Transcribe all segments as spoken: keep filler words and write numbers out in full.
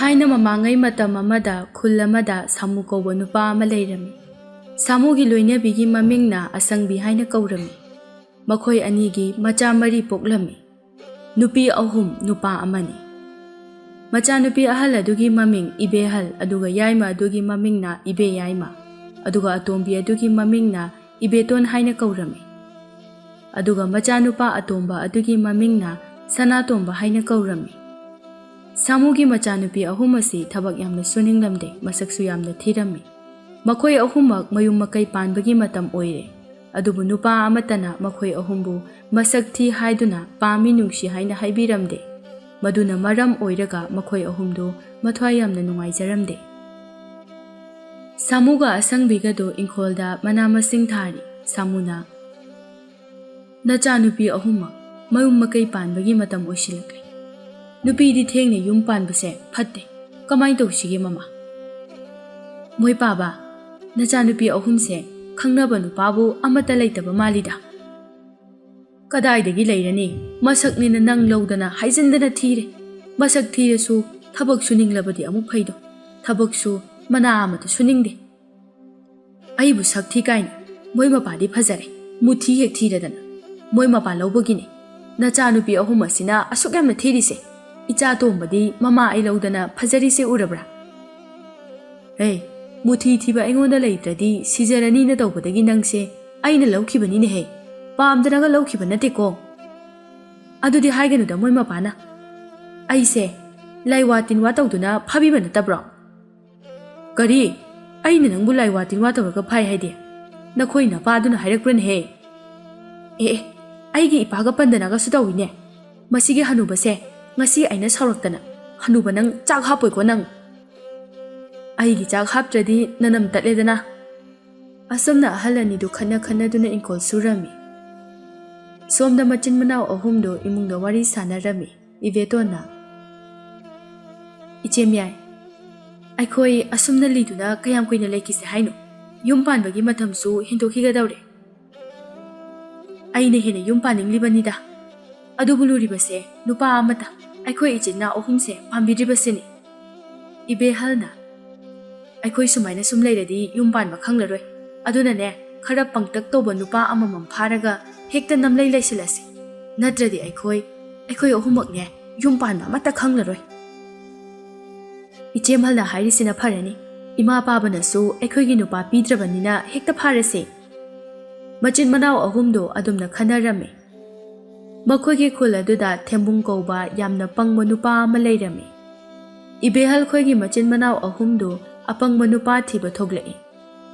ꯊꯥꯏꯅ ꯃꯃꯥꯡꯉꯩ ꯃꯇꯝ ꯑꯃꯗ ꯈꯨꯜ ꯑꯃꯗ ꯁꯥꯃꯨ ꯀꯧꯕ ꯅꯨꯄꯥ ꯑꯃ ꯂꯩꯔꯝꯃꯤ꯫ ꯁꯥꯃꯨꯒꯤ ꯂꯣꯏꯅꯕꯤꯒꯤ ꯃꯃꯤꯡꯅ ꯑꯁꯪꯕꯤ ꯍꯥꯏꯅ ꯀꯧꯔꯝꯃꯤ꯫ ꯃꯈꯣꯏ ꯑꯅꯤꯒꯤ ꯃꯆꯥ ꯃꯔꯤ ꯄꯣꯛꯂꯝꯃꯤ꯫ ꯅꯨꯄꯤ ꯑꯍꯨꯝ, ꯅꯨꯄꯥ ꯑꯃꯅꯤ꯫ ꯃꯆꯥꯅꯨꯄꯤ ꯑꯍꯜ ꯑꯗꯨꯒꯤ ꯃꯃꯤꯡ ꯏꯕꯦꯍꯜ, ꯑꯗꯨꯒ ꯌꯥꯏꯃ ꯑꯗꯨꯒꯤ ꯃꯃꯤꯡꯅ ꯏꯕꯦ ꯌꯥꯏꯃ, ꯑꯗꯨꯒ ꯑꯇꯣꯝꯕꯤ ꯑꯗꯨꯒꯤ ꯃꯃꯤꯡꯅ ꯏꯕꯦꯇꯣꯟ ꯍꯥꯏꯅ ꯀꯧꯔꯝꯃꯤ꯫ ꯑꯗꯨꯒ ꯃꯆꯥꯅꯨꯄꯥ ꯑꯇꯣꯝꯕ ꯑꯗꯨꯒꯤ ꯃꯃꯤꯡꯅ ꯁꯅꯥꯇꯣꯝꯕ ꯍꯥꯏꯅ ꯀꯧꯔꯝꯃꯤ꯫ ꯁꯥꯃꯨꯒꯤ ꯃꯆꯥꯅꯨꯄꯤ ꯑꯍꯨꯝ ꯑꯁꯤ ꯊꯕꯛ ꯌꯥꯝꯅ ꯁꯨꯅꯤꯡꯂꯝꯗꯦ, ꯃꯁꯛꯁꯨ ꯌꯥꯝꯅ ꯊꯤꯔꯝꯃꯤ꯫ ꯃꯈꯣꯏ ꯑꯍꯨꯝꯃꯛ ꯃꯌꯨꯝ ꯃꯀꯩ ꯄꯥꯟꯕꯒꯤ ꯃꯇꯝ ꯑꯣꯏꯔꯦ, ꯑꯗꯨꯕꯨ ꯅꯨꯄꯥ ꯑꯃꯠꯇꯅ ꯃꯈꯣꯏ ꯑꯍꯨꯝꯕꯨ ꯃꯁꯛ ꯊꯤ ꯍꯥꯏꯗꯨꯅ ꯄꯥꯝꯃꯤ ꯅꯨꯡꯁꯤ ꯍꯥꯏꯅ ꯍꯥꯏꯕꯤꯔꯝꯗꯦ꯫ ꯃꯗꯨꯅ ꯃꯔꯝ ꯑꯣꯏꯔꯒ ꯃꯈꯣꯏ ꯑꯍꯨꯝꯗꯨ ꯃꯊ꯭ꯋꯥꯏ ꯌꯥꯝꯅ ꯅꯨꯡꯉꯥꯏꯖꯔꯝꯗꯦ꯫ ꯁꯥꯃꯨꯒ ꯑꯁꯪꯕꯤꯒꯗꯨ ꯏꯪꯈꯣꯜꯗ ꯃꯅꯥ ꯃꯁꯤꯡ ꯊꯥꯔꯤ꯫ ꯁꯥꯃꯨꯅ, "ꯅꯆꯥꯅꯨꯄꯤ ꯑꯍꯨꯝꯃꯛ ꯃꯌꯨꯝ ꯃꯀꯩ ꯄꯥꯟꯕꯒꯤ ꯃꯇꯝ ꯑꯣꯏꯁꯤꯜꯂꯛꯂꯦ꯫ ꯅꯨꯄꯤꯗꯤ ꯊꯦꯡꯅ ꯌꯨꯝ ꯄꯥꯟꯕꯁꯦ ꯐꯠꯇꯦ꯫ ꯀꯃꯥꯏ ꯇꯧꯁꯤꯒꯦ ꯃꯃꯥ?" "ꯃꯣꯏ ꯄꯥꯕ, ꯅꯆꯥꯅꯨꯄꯤ ꯑꯍꯨꯝꯁꯦ ꯈꯪꯅꯕ ꯅꯨꯄꯥꯕꯨ ꯑꯃꯠꯇ ꯂꯩꯇꯕ ꯃꯥꯜꯂꯤꯗ?" "ꯀꯗꯥꯏꯗꯒꯤ ꯂꯩꯔꯅꯤ? ꯃꯁꯛꯅꯤꯅ ꯅꯪ ꯂꯧꯗꯅ ꯍꯥꯏꯖꯤꯟꯗꯅ ꯊꯤꯔꯦ꯫ ꯃꯁꯛ ꯊꯤꯔꯁꯨ ꯊꯕꯛ ꯁꯨꯅꯤꯡꯂꯕꯗꯤ ꯑꯃꯨꯛ ꯐꯩꯗꯣ꯫ ꯊꯕꯛꯁꯨ ꯃꯅꯥ ꯑꯃꯠꯇ ꯁꯨꯅꯤꯡꯗꯦ꯫ ꯑꯩꯕꯨ ꯁꯛ ꯊꯤ ꯀꯥꯏꯅ꯫ ꯃꯣꯏ ꯃꯄꯥꯗꯤ ꯐꯖꯔꯦ, ꯃꯨꯊꯤ ꯍꯦꯛ ꯊꯤꯔꯗꯅ꯫ ꯃꯣꯏ ꯃꯄꯥ ꯂꯧꯕꯒꯤꯅꯦ ꯅꯆꯥꯅꯨꯄꯤ ꯑꯍꯨꯝ ꯑꯁꯤꯅ ꯑꯁꯨꯛ ꯌꯥꯝꯅ ꯊꯤꯔꯤꯁꯦ꯫ ꯏꯆꯥ ꯇꯣꯝꯕꯗꯤ ꯃꯃꯥ ꯑꯩ ꯂꯧꯗꯅ ꯐꯖꯔꯤꯁꯦ ꯎꯔꯕ꯭ꯔꯥ?" "ꯍꯦ, ꯃꯨꯊꯤ ꯊꯤꯕ ꯑꯩꯉꯣꯟꯗ ꯂꯩꯇ꯭ꯔꯗꯤ ꯁꯤꯖꯔꯅꯤꯅ ꯇꯧꯕꯗꯒꯤ ꯅꯪꯁꯦ ꯑꯩꯅ ꯂꯧꯈꯤꯕꯅꯤꯅꯦꯍꯦ, ꯄꯥꯝꯗꯅꯒ ꯂꯧꯈꯤꯕ ꯅꯠꯇꯦꯀꯣ꯫ ꯑꯗꯨꯗꯤ ꯍꯥꯏꯒꯅꯨꯗ ꯃꯣꯏ ꯃꯄꯥꯅ꯫ ꯑꯩꯁꯦ ꯂꯥꯏꯋꯥ ꯇꯤꯟꯋꯥ ꯇꯧꯗꯨꯅ ꯐꯥꯕꯤꯕ ꯅꯠꯇꯕ꯭ꯔꯣ?" "ꯀꯔꯤ? ꯑꯩꯅ ꯅꯪꯕꯨ ꯂꯥꯏꯋꯥ ꯇꯤꯟꯋꯥ ꯇꯧꯔꯒ ꯐꯥꯏ ꯍꯥꯏꯗꯤ? ꯅꯈꯣꯏ ꯅꯄꯥꯗꯨꯅ ꯍꯥꯏꯔꯛꯄ꯭ꯔꯅꯦꯍꯦ?" "ꯑꯦ, ꯑꯦ, ꯑꯩꯒꯤ ꯏꯄꯥꯒ ꯄꯟꯗꯅꯒꯁꯨ ꯇꯧꯏꯅꯦ꯫ ꯃꯁꯤꯒꯤ ꯍꯅꯨꯕꯁꯦ ꯉꯁꯤ ꯑꯩꯅ ꯁꯥꯎꯔꯛꯇꯅ꯫ ꯍꯅꯨꯕ ꯅꯪ ꯆꯥꯛ ꯍꯥꯞꯄꯣꯏꯀꯣ ꯅꯪ꯫ ꯑꯩꯒꯤ ꯆꯥꯛ ꯍꯥꯞꯇ꯭ꯔꯗꯤ ꯅꯅꯝ ꯇꯠꯂꯦꯗꯅ꯫" ꯑꯁꯨꯝꯅ ꯑꯍꯜ ꯑꯅꯤꯗꯨ ꯈꯠꯅ ꯈꯠꯅꯗꯨꯅ ꯏꯪꯈꯣꯜ ꯁꯨꯔꯝꯃꯤ꯫ ꯁꯣꯝꯗ ꯃꯆꯤꯟ ꯃꯅꯥꯎ ꯑꯍꯨꯝꯗꯨ ꯏꯃꯨꯡꯗ ꯋꯥꯔꯤ ꯁꯥꯟꯅꯔꯝꯃꯤ꯫ ꯏꯕꯦꯇꯣꯟꯅ, "ꯏꯆꯦ ꯃꯌꯥꯏ, ꯑꯩꯈꯣꯏ ꯑꯁꯨꯝꯅ ꯂꯤꯗꯨꯅ ꯀꯌꯥꯝ ꯀꯨꯏꯅ ꯂꯩꯈꯤꯁꯦ ꯍꯥꯏꯅꯣ? ꯌꯨꯝ ꯄꯥꯟꯕꯒꯤ ꯃꯇꯝꯁꯨ ꯍꯦꯟꯗꯣꯛꯈꯤꯒꯗꯧꯔꯦ꯫ ꯑꯩꯅ ꯍꯦꯟꯅ ꯌꯨꯝ ꯄꯥꯅꯤꯡꯂꯤꯕꯅꯤꯗ꯫ ꯑꯗꯨꯕꯨ ꯂꯨꯔꯤꯕꯁꯦ ꯅꯨꯄꯥ ꯑꯃꯇ, ꯑꯩꯈꯣꯏ ꯏꯆꯤꯟ ꯏꯅꯥꯎ ꯑꯍꯨꯝꯁꯦ ꯄꯥꯝꯕꯤꯗ꯭ꯔꯤꯕꯁꯤꯅꯤ꯫ ꯏꯕꯦꯍꯜꯅ, "ꯑꯩꯈꯣꯏ ꯁꯨꯃꯥꯏꯅ ꯁꯨꯝ ꯂꯩꯔꯗꯤ ꯌꯨꯝ ꯄꯥꯟꯕ ꯈꯪꯂꯔꯣꯏ꯫ ꯑꯗꯨꯅꯅꯦ, ꯈꯔ ꯄꯪꯇꯛ ꯇꯧꯕ ꯅꯨꯄꯥ ꯑꯃꯃꯝ ꯐꯥꯔꯒ ꯍꯦꯛꯇ ꯅꯝꯂꯩ ꯂꯩꯁꯤꯜꯂꯁꯤ꯫ ꯅꯠꯇ꯭ꯔꯗꯤ ꯑꯩꯈꯣꯏ, ꯑꯩꯈꯣꯏ ꯑꯍꯨꯝꯃꯛꯅꯦ ꯌꯨꯝ ꯄꯥꯟꯕ ꯑꯃꯠꯇ ꯈꯪꯂꯔꯣꯏ꯫" "ꯏꯆꯦꯃꯜꯅ ꯍꯥꯏꯔꯤꯁꯤꯅ ꯐꯔꯅꯤ꯫ ꯏꯃꯥ ꯄꯥꯕꯅꯁꯨ ꯑꯩꯈꯣꯏꯒꯤ ꯅꯨꯄꯥ ꯄꯤꯗ꯭ꯔꯕꯅꯤꯅ ꯍꯦꯛꯇ ꯐꯥꯔꯁꯦ꯫" ꯃꯆꯤꯟ ꯃꯅꯥꯎ ꯑꯍꯨꯝꯗꯣ ꯑꯗꯨꯝꯅ ꯈꯟꯅꯔꯝꯃꯤ꯫ ꯃꯈꯣꯏꯒꯤ ꯈꯨꯜ ꯑꯗꯨꯗ ꯊꯦꯝꯕꯨꯡ ꯀꯧꯕ ꯌꯥꯝꯅ ꯄꯪꯕ ꯅꯨꯄꯥ ꯑꯃ ꯂꯩꯔꯝꯃꯤ꯫ ꯏꯕꯦꯍꯜ ꯈꯣꯏꯒꯤ ꯃꯆꯤꯟ ꯃꯅꯥꯎ ꯑꯍꯨꯝꯗꯨ ꯑꯄꯪꯕ ꯅꯨꯄꯥ ꯊꯤꯕ ꯊꯣꯛꯂꯛꯏ꯫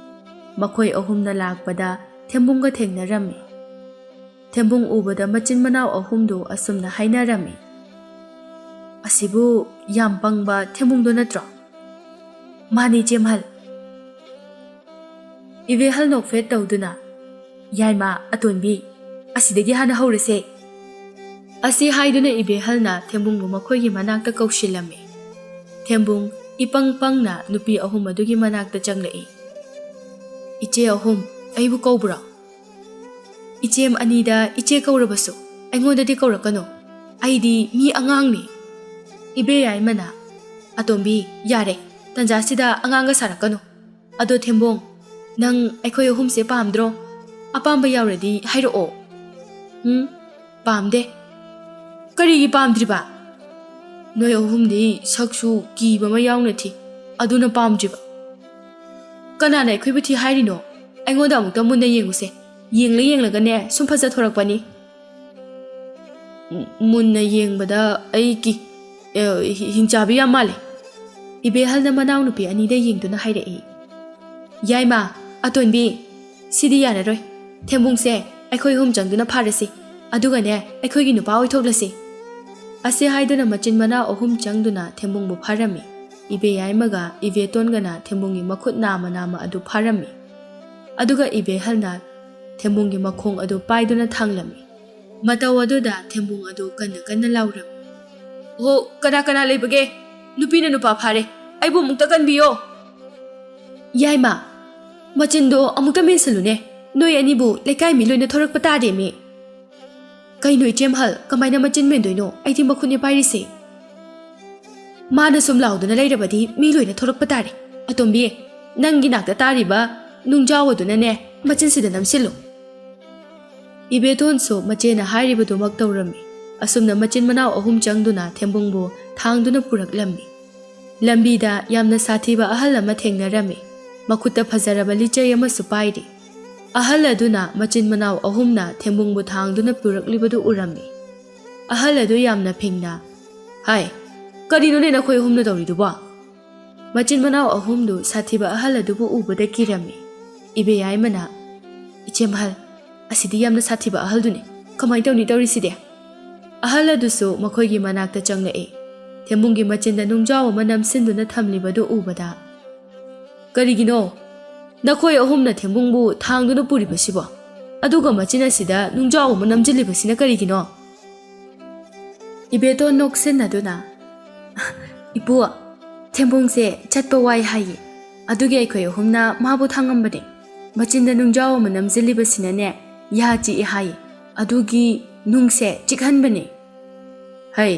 ꯃꯈꯣꯏ ꯑꯍꯨꯝꯅ ꯂꯥꯛꯄꯗ ꯊꯦꯝꯕꯨꯡꯒ ꯊꯦꯡꯅꯔꯝꯃꯤ꯫ ꯊꯦꯝꯕꯨꯡ ꯎꯕꯗ ꯃꯆꯤꯟ ꯃꯅꯥꯎ ꯑꯍꯨꯝꯗꯨ ꯑꯁꯨꯝꯅ ꯍꯥꯏꯅꯔꯝꯃꯤ, "ꯑꯁꯤꯕꯨ ꯌꯥꯝ ꯄꯪꯕ ꯊꯦꯝꯕꯨꯡꯗꯣ ꯅꯠꯇ꯭ꯔꯣ?" "ꯃꯥꯅꯤ, ꯏꯆꯦꯃꯜ꯫" ꯏꯕꯦꯍꯜ ꯅꯣꯛꯐꯦꯠ ꯇꯧꯗꯨꯅ, "ꯌꯥꯏꯃ, ꯑꯇꯣꯟꯕꯤ, ꯑꯁꯤꯗꯒꯤ ꯍꯥꯟꯅ ꯍꯧꯔꯁꯦ꯫" ꯑꯁꯤ ꯍꯥꯏꯗꯨꯅ ꯏꯕꯦꯍꯜꯅ ꯊꯦꯝꯕꯨꯡꯕꯨ ꯃꯈꯣꯏꯒꯤ ꯃꯅꯥꯛꯇ ꯀꯧꯁꯤꯜꯂꯝꯃꯤ꯫ ꯊꯦꯝꯕꯨꯡ ꯏꯄꯪ ꯄꯪꯅ ꯅꯨꯄꯤ ꯑꯍꯨꯝ ꯑꯗꯨꯒꯤ ꯃꯅꯥꯛꯇ ꯆꯪꯂꯛꯏ꯫ "ꯏꯆꯦ ꯑꯍꯨꯝ, ꯑꯩꯕꯨ ꯀꯧꯕ꯭ꯔꯣ?" "ꯏꯆꯦꯝ ꯑꯅꯤꯗ ꯏꯆꯦ ꯀꯧꯔꯕꯁꯨ ꯑꯩꯉꯣꯟꯗꯗꯤ ꯀꯧꯔꯛꯀꯅꯨ꯫ ꯑꯩꯗꯤ ꯃꯤ ꯑꯉꯥꯡꯅꯤ꯫" ꯏꯕꯦ ꯌꯥꯏꯃꯅ, "ꯑꯇꯣꯝꯕꯤ, ꯌꯥꯔꯦ, ꯇꯟꯖꯥꯁꯤꯗ ꯑꯉꯥꯡꯒ ꯁꯥꯔꯛꯀꯅꯨ꯫ ꯑꯗꯣ ꯊꯦꯝꯕꯣꯡ, ꯅꯪ ꯑꯩꯈꯣꯏ ꯑꯍꯨꯝꯁꯦ ꯄꯥꯝꯗ꯭ꯔꯣ? ꯑꯄꯥꯝꯕ ꯌꯥꯎꯔꯗꯤ ꯍꯥꯏꯔꯛꯑꯣ꯫" "ꯎꯝ, ꯄꯥꯝꯗꯦ꯫" "ꯀꯔꯤꯒꯤ ꯄꯥꯝꯗ꯭ꯔꯤꯕ? ꯅꯣꯏ ꯑꯍꯨꯝꯗꯤ ꯁꯛꯁꯨ ꯀꯤꯕ ꯑꯃ ꯌꯥꯎꯅ ꯊꯤ, ꯑꯗꯨꯅ ꯄꯥꯝꯗ꯭ꯔꯤꯕ꯫" "ꯀꯅꯥꯅ ꯑꯩꯈꯣꯏꯕꯨ ꯊꯤ ꯍꯥꯏꯔꯤꯅꯣ? ꯑꯩꯉꯣꯟꯗ ꯑꯃꯨꯛꯇ ꯃꯨꯟꯅ ꯌꯦꯡꯉꯨꯁꯦ꯫ ꯌꯦꯡꯂ ꯌꯦꯡꯂꯒꯅꯦ ꯁꯨꯝ ꯐꯖꯊꯣꯔꯛꯄꯅꯤ꯫" "ꯃꯨꯟꯅ ꯌꯦꯡꯕꯗ ꯑꯩ ꯀꯤ, ꯑ, ꯍꯤ-, ꯍꯤꯡꯆꯥꯕꯤ ꯌꯥꯝ ꯃꯥꯜꯂꯦ꯫" ꯏꯕꯦꯍꯜꯅ ꯃꯅꯥꯎꯅꯨꯄꯤ ꯑꯅꯤꯗ ꯌꯦꯡꯗꯨꯅ ꯍꯥꯏꯔꯛꯏ꯫ "ꯌꯥꯏꯃ, ꯑꯇꯣꯟꯕꯤ, ꯁꯤꯗꯤ ꯌꯥꯔꯔꯣꯏ꯫ ꯊꯦꯝꯕꯨꯡꯁꯦ ꯑꯩꯈꯣꯏ ꯑꯍꯨꯝ ꯆꯪꯗꯨꯅ ꯐꯥꯔꯁꯤ, ꯑꯗꯨꯒꯅꯦ ꯑꯩꯈꯣꯏꯒꯤ ꯅꯨꯄꯥ ꯑꯣꯏꯊꯣꯛꯂꯁꯤ꯫" ꯑꯁꯤ ꯍꯥꯏꯗꯨꯅ ꯃꯆꯤꯟ ꯃꯅꯥꯎ ꯑꯍꯨꯝ ꯆꯪꯗꯨꯅ ꯊꯦꯝꯕꯨꯡꯕꯨ ꯐꯥꯔꯝꯃꯤ꯫ ꯏꯕꯦ ꯌꯥꯏꯃꯒ ꯏꯕꯦꯇꯣꯟꯒꯅ ꯊꯦꯝꯕꯨꯡꯒꯤ ꯃꯈꯨꯠ ꯅꯥꯝꯃ ꯅꯥꯝꯃ ꯑꯗꯨ ꯐꯥꯔꯝꯃꯤ꯫ ꯑꯗꯨꯒ ꯏꯕꯦꯍꯜꯅ ꯊꯦꯝꯕꯨꯡꯒꯤ ꯃꯈꯣꯡ ꯑꯗꯨ ꯄꯥꯏꯗꯨꯅ ꯊꯥꯡꯂꯝꯃꯤ꯫ ꯃꯇꯧ ꯑꯗꯨꯗ ꯊꯦꯝꯕꯨꯡ ꯑꯗꯨ ꯀꯟꯅ ꯀꯟꯅ ꯂꯥꯎꯔꯝꯃꯤ꯫ "ꯑꯣ, ꯀꯅꯥ ꯀꯅꯥ ꯂꯩꯕꯒꯦ? ꯅꯨꯄꯤꯅ ꯅꯨꯄꯥ ꯐꯥꯔꯦ꯫ ꯑꯩꯕꯨ ꯑꯃꯨꯛꯇ ꯀꯟꯕꯤꯌꯣ꯫" "ꯌꯥꯏꯃ, ꯃꯆꯤꯟꯗꯣ ꯑꯃꯨꯛꯇ ꯃꯦꯟꯁꯤꯜꯂꯨꯅꯦ꯫ ꯅꯣꯏ ꯑꯅꯤꯕꯨ ꯂꯩꯀꯥꯏ ꯃꯤ ꯂꯣꯏꯅ ꯊꯣꯔꯛꯄ ꯇꯥꯔꯦꯃꯤ꯫" "ꯀꯩꯅꯣ ꯏꯆꯦꯝꯍꯜ, ꯀꯃꯥꯏꯅ ꯃꯆꯤꯟ ꯃꯦꯟꯗꯣꯏꯅꯣ? ꯑꯩꯗꯤ ꯃꯈꯨꯠꯅꯦ ꯄꯥꯏꯔꯤꯁꯦ꯫" ꯃꯥꯅ ꯁꯨꯝ ꯂꯥꯎꯗꯨꯅ ꯂꯩꯔꯕꯗꯤ ꯃꯤ ꯂꯣꯏꯅ ꯊꯣꯔꯛꯄ ꯇꯥꯔꯦ꯫ ꯑꯇꯣꯝꯕꯤ, ꯅꯪꯒꯤ ꯅꯥꯛꯇ ꯇꯥꯔꯤꯕ ꯅꯨꯡꯖꯥꯎ ꯑꯗꯨꯅꯅꯦ ꯃꯆꯤꯟꯁꯤꯗ ꯅꯝꯁꯤꯜꯂꯨ꯫ ꯏꯕꯦꯇꯣꯟꯁꯨ ꯃꯆꯦꯅ ꯍꯥꯏꯔꯤꯕꯗꯨꯃꯛ ꯇꯧꯔꯝꯃꯤ꯫ ꯑꯁꯨꯝꯅ ꯃꯆꯤꯟ ꯃꯅꯥꯎ ꯑꯍꯨꯝ ꯆꯪꯗꯨꯅ ꯊꯦꯝꯕꯨꯡꯕꯨ ꯊꯥꯡꯗꯨꯅ ꯄꯨꯔꯛꯂꯝꯃꯤ꯫ ꯂꯝꯕꯤꯗ ꯌꯥꯝꯅ ꯁꯥꯊꯤꯕ ꯑꯍꯜ ꯑꯃ ꯊꯦꯡꯅꯔꯝꯃꯤ꯫ ꯃꯈꯨꯠꯇ ꯐꯖꯔꯕ ꯂꯤꯆꯩ ꯑꯃꯁꯨ ꯄꯥꯏꯔꯤ꯫ ꯑꯍꯜ ꯑꯗꯨꯅ ꯃꯆꯤꯟ ꯃꯅꯥꯎ ꯑꯍꯨꯝꯅ ꯊꯦꯝꯕꯨꯡꯕꯨ ꯊꯥꯡꯗꯨꯅ ꯄꯨꯔꯛꯂꯤꯕꯗꯨ ꯎꯔꯝꯃꯤ꯫ ꯑꯍꯜ ꯑꯗꯨ ꯌꯥꯝꯅ ꯐꯤꯡꯅ, "ꯍꯥꯏ, ꯀꯔꯤꯅꯣꯅꯦ ꯅꯈꯣꯏ ꯑꯍꯨꯝꯅ ꯇꯧꯔꯤꯗꯨꯕꯣ?" ꯃꯆꯤꯟ ꯃꯅꯥꯎ ꯑꯍꯨꯝꯗꯨ ꯁꯥꯊꯤꯕ ꯑꯍꯜ ꯑꯗꯨꯕꯨ ꯎꯕꯗ ꯀꯤꯔꯝꯃꯤ꯫ ꯏꯕꯦꯌꯥꯏꯃꯅ, "ꯏꯆꯦ ꯃꯍꯜ, ꯑꯁꯤꯗꯤ ꯌꯥꯝꯅ ꯁꯥꯊꯤꯕ ꯑꯍꯜꯗꯨꯅꯤ꯫ ꯀꯃꯥꯏꯅ ꯇꯧꯅꯤ ꯇꯧꯔꯤꯁꯤꯗꯤ?" ꯑꯍꯜ ꯑꯗꯨꯁꯨ ꯃꯈꯣꯏꯒꯤ ꯃꯅꯥꯛꯇ ꯆꯪꯂꯛꯏ꯫ ꯊꯦꯝꯕꯨꯡꯒꯤ ꯃꯆꯤꯟꯗ ꯅꯨꯡꯖꯥꯎ ꯑꯃ ꯅꯝꯁꯤꯟꯗꯨꯅ ꯊꯝꯂꯤꯕꯗꯨ ꯎꯕꯗ, "ꯀꯔꯤꯒꯤꯅꯣ? ꯅꯈꯣꯏ ꯑꯍꯨꯝꯅ ꯊꯦꯝꯕꯨꯡꯕꯨ ꯊꯥꯡꯗꯨꯅ ꯄꯨꯔꯤꯕꯁꯤꯕꯣ? ꯑꯗꯨꯒ ꯃꯆꯤꯟ ꯑꯁꯤꯗ ꯅꯨꯡꯖꯥꯎ ꯑꯃ ꯅꯝꯁꯤꯜꯂꯤꯕꯁꯤꯅ ꯀꯔꯤꯒꯤꯅꯣ?" ꯏꯕꯦꯇꯣꯟ ꯅꯣꯛꯁꯤꯟꯅꯗꯨꯅ, "ꯏꯄꯨ, ꯊꯦꯝꯕꯨꯡꯁꯦ ꯆꯠꯄ ꯋꯥꯏ ꯍꯥꯏꯌꯦ, ꯑꯗꯨꯒꯤ ꯑꯩꯈꯣꯏ ꯑꯍꯨꯝꯅ ꯃꯥꯕꯨ ꯊꯥꯡꯉꯝꯕꯅꯦ꯫ ꯃꯆꯤꯟꯗ ꯅꯨꯡꯖꯥꯎ ꯑꯃ ꯅꯝꯁꯤꯜꯂꯤꯕꯁꯤꯅꯅꯦ ꯌꯥ ꯆꯤꯛꯑꯦ ꯍꯥꯏꯌꯦ, ꯑꯗꯨꯒꯤ ꯅꯨꯡꯁꯦ ꯆꯤꯛꯍꯟꯕꯅꯦ꯫" "ꯍꯩ,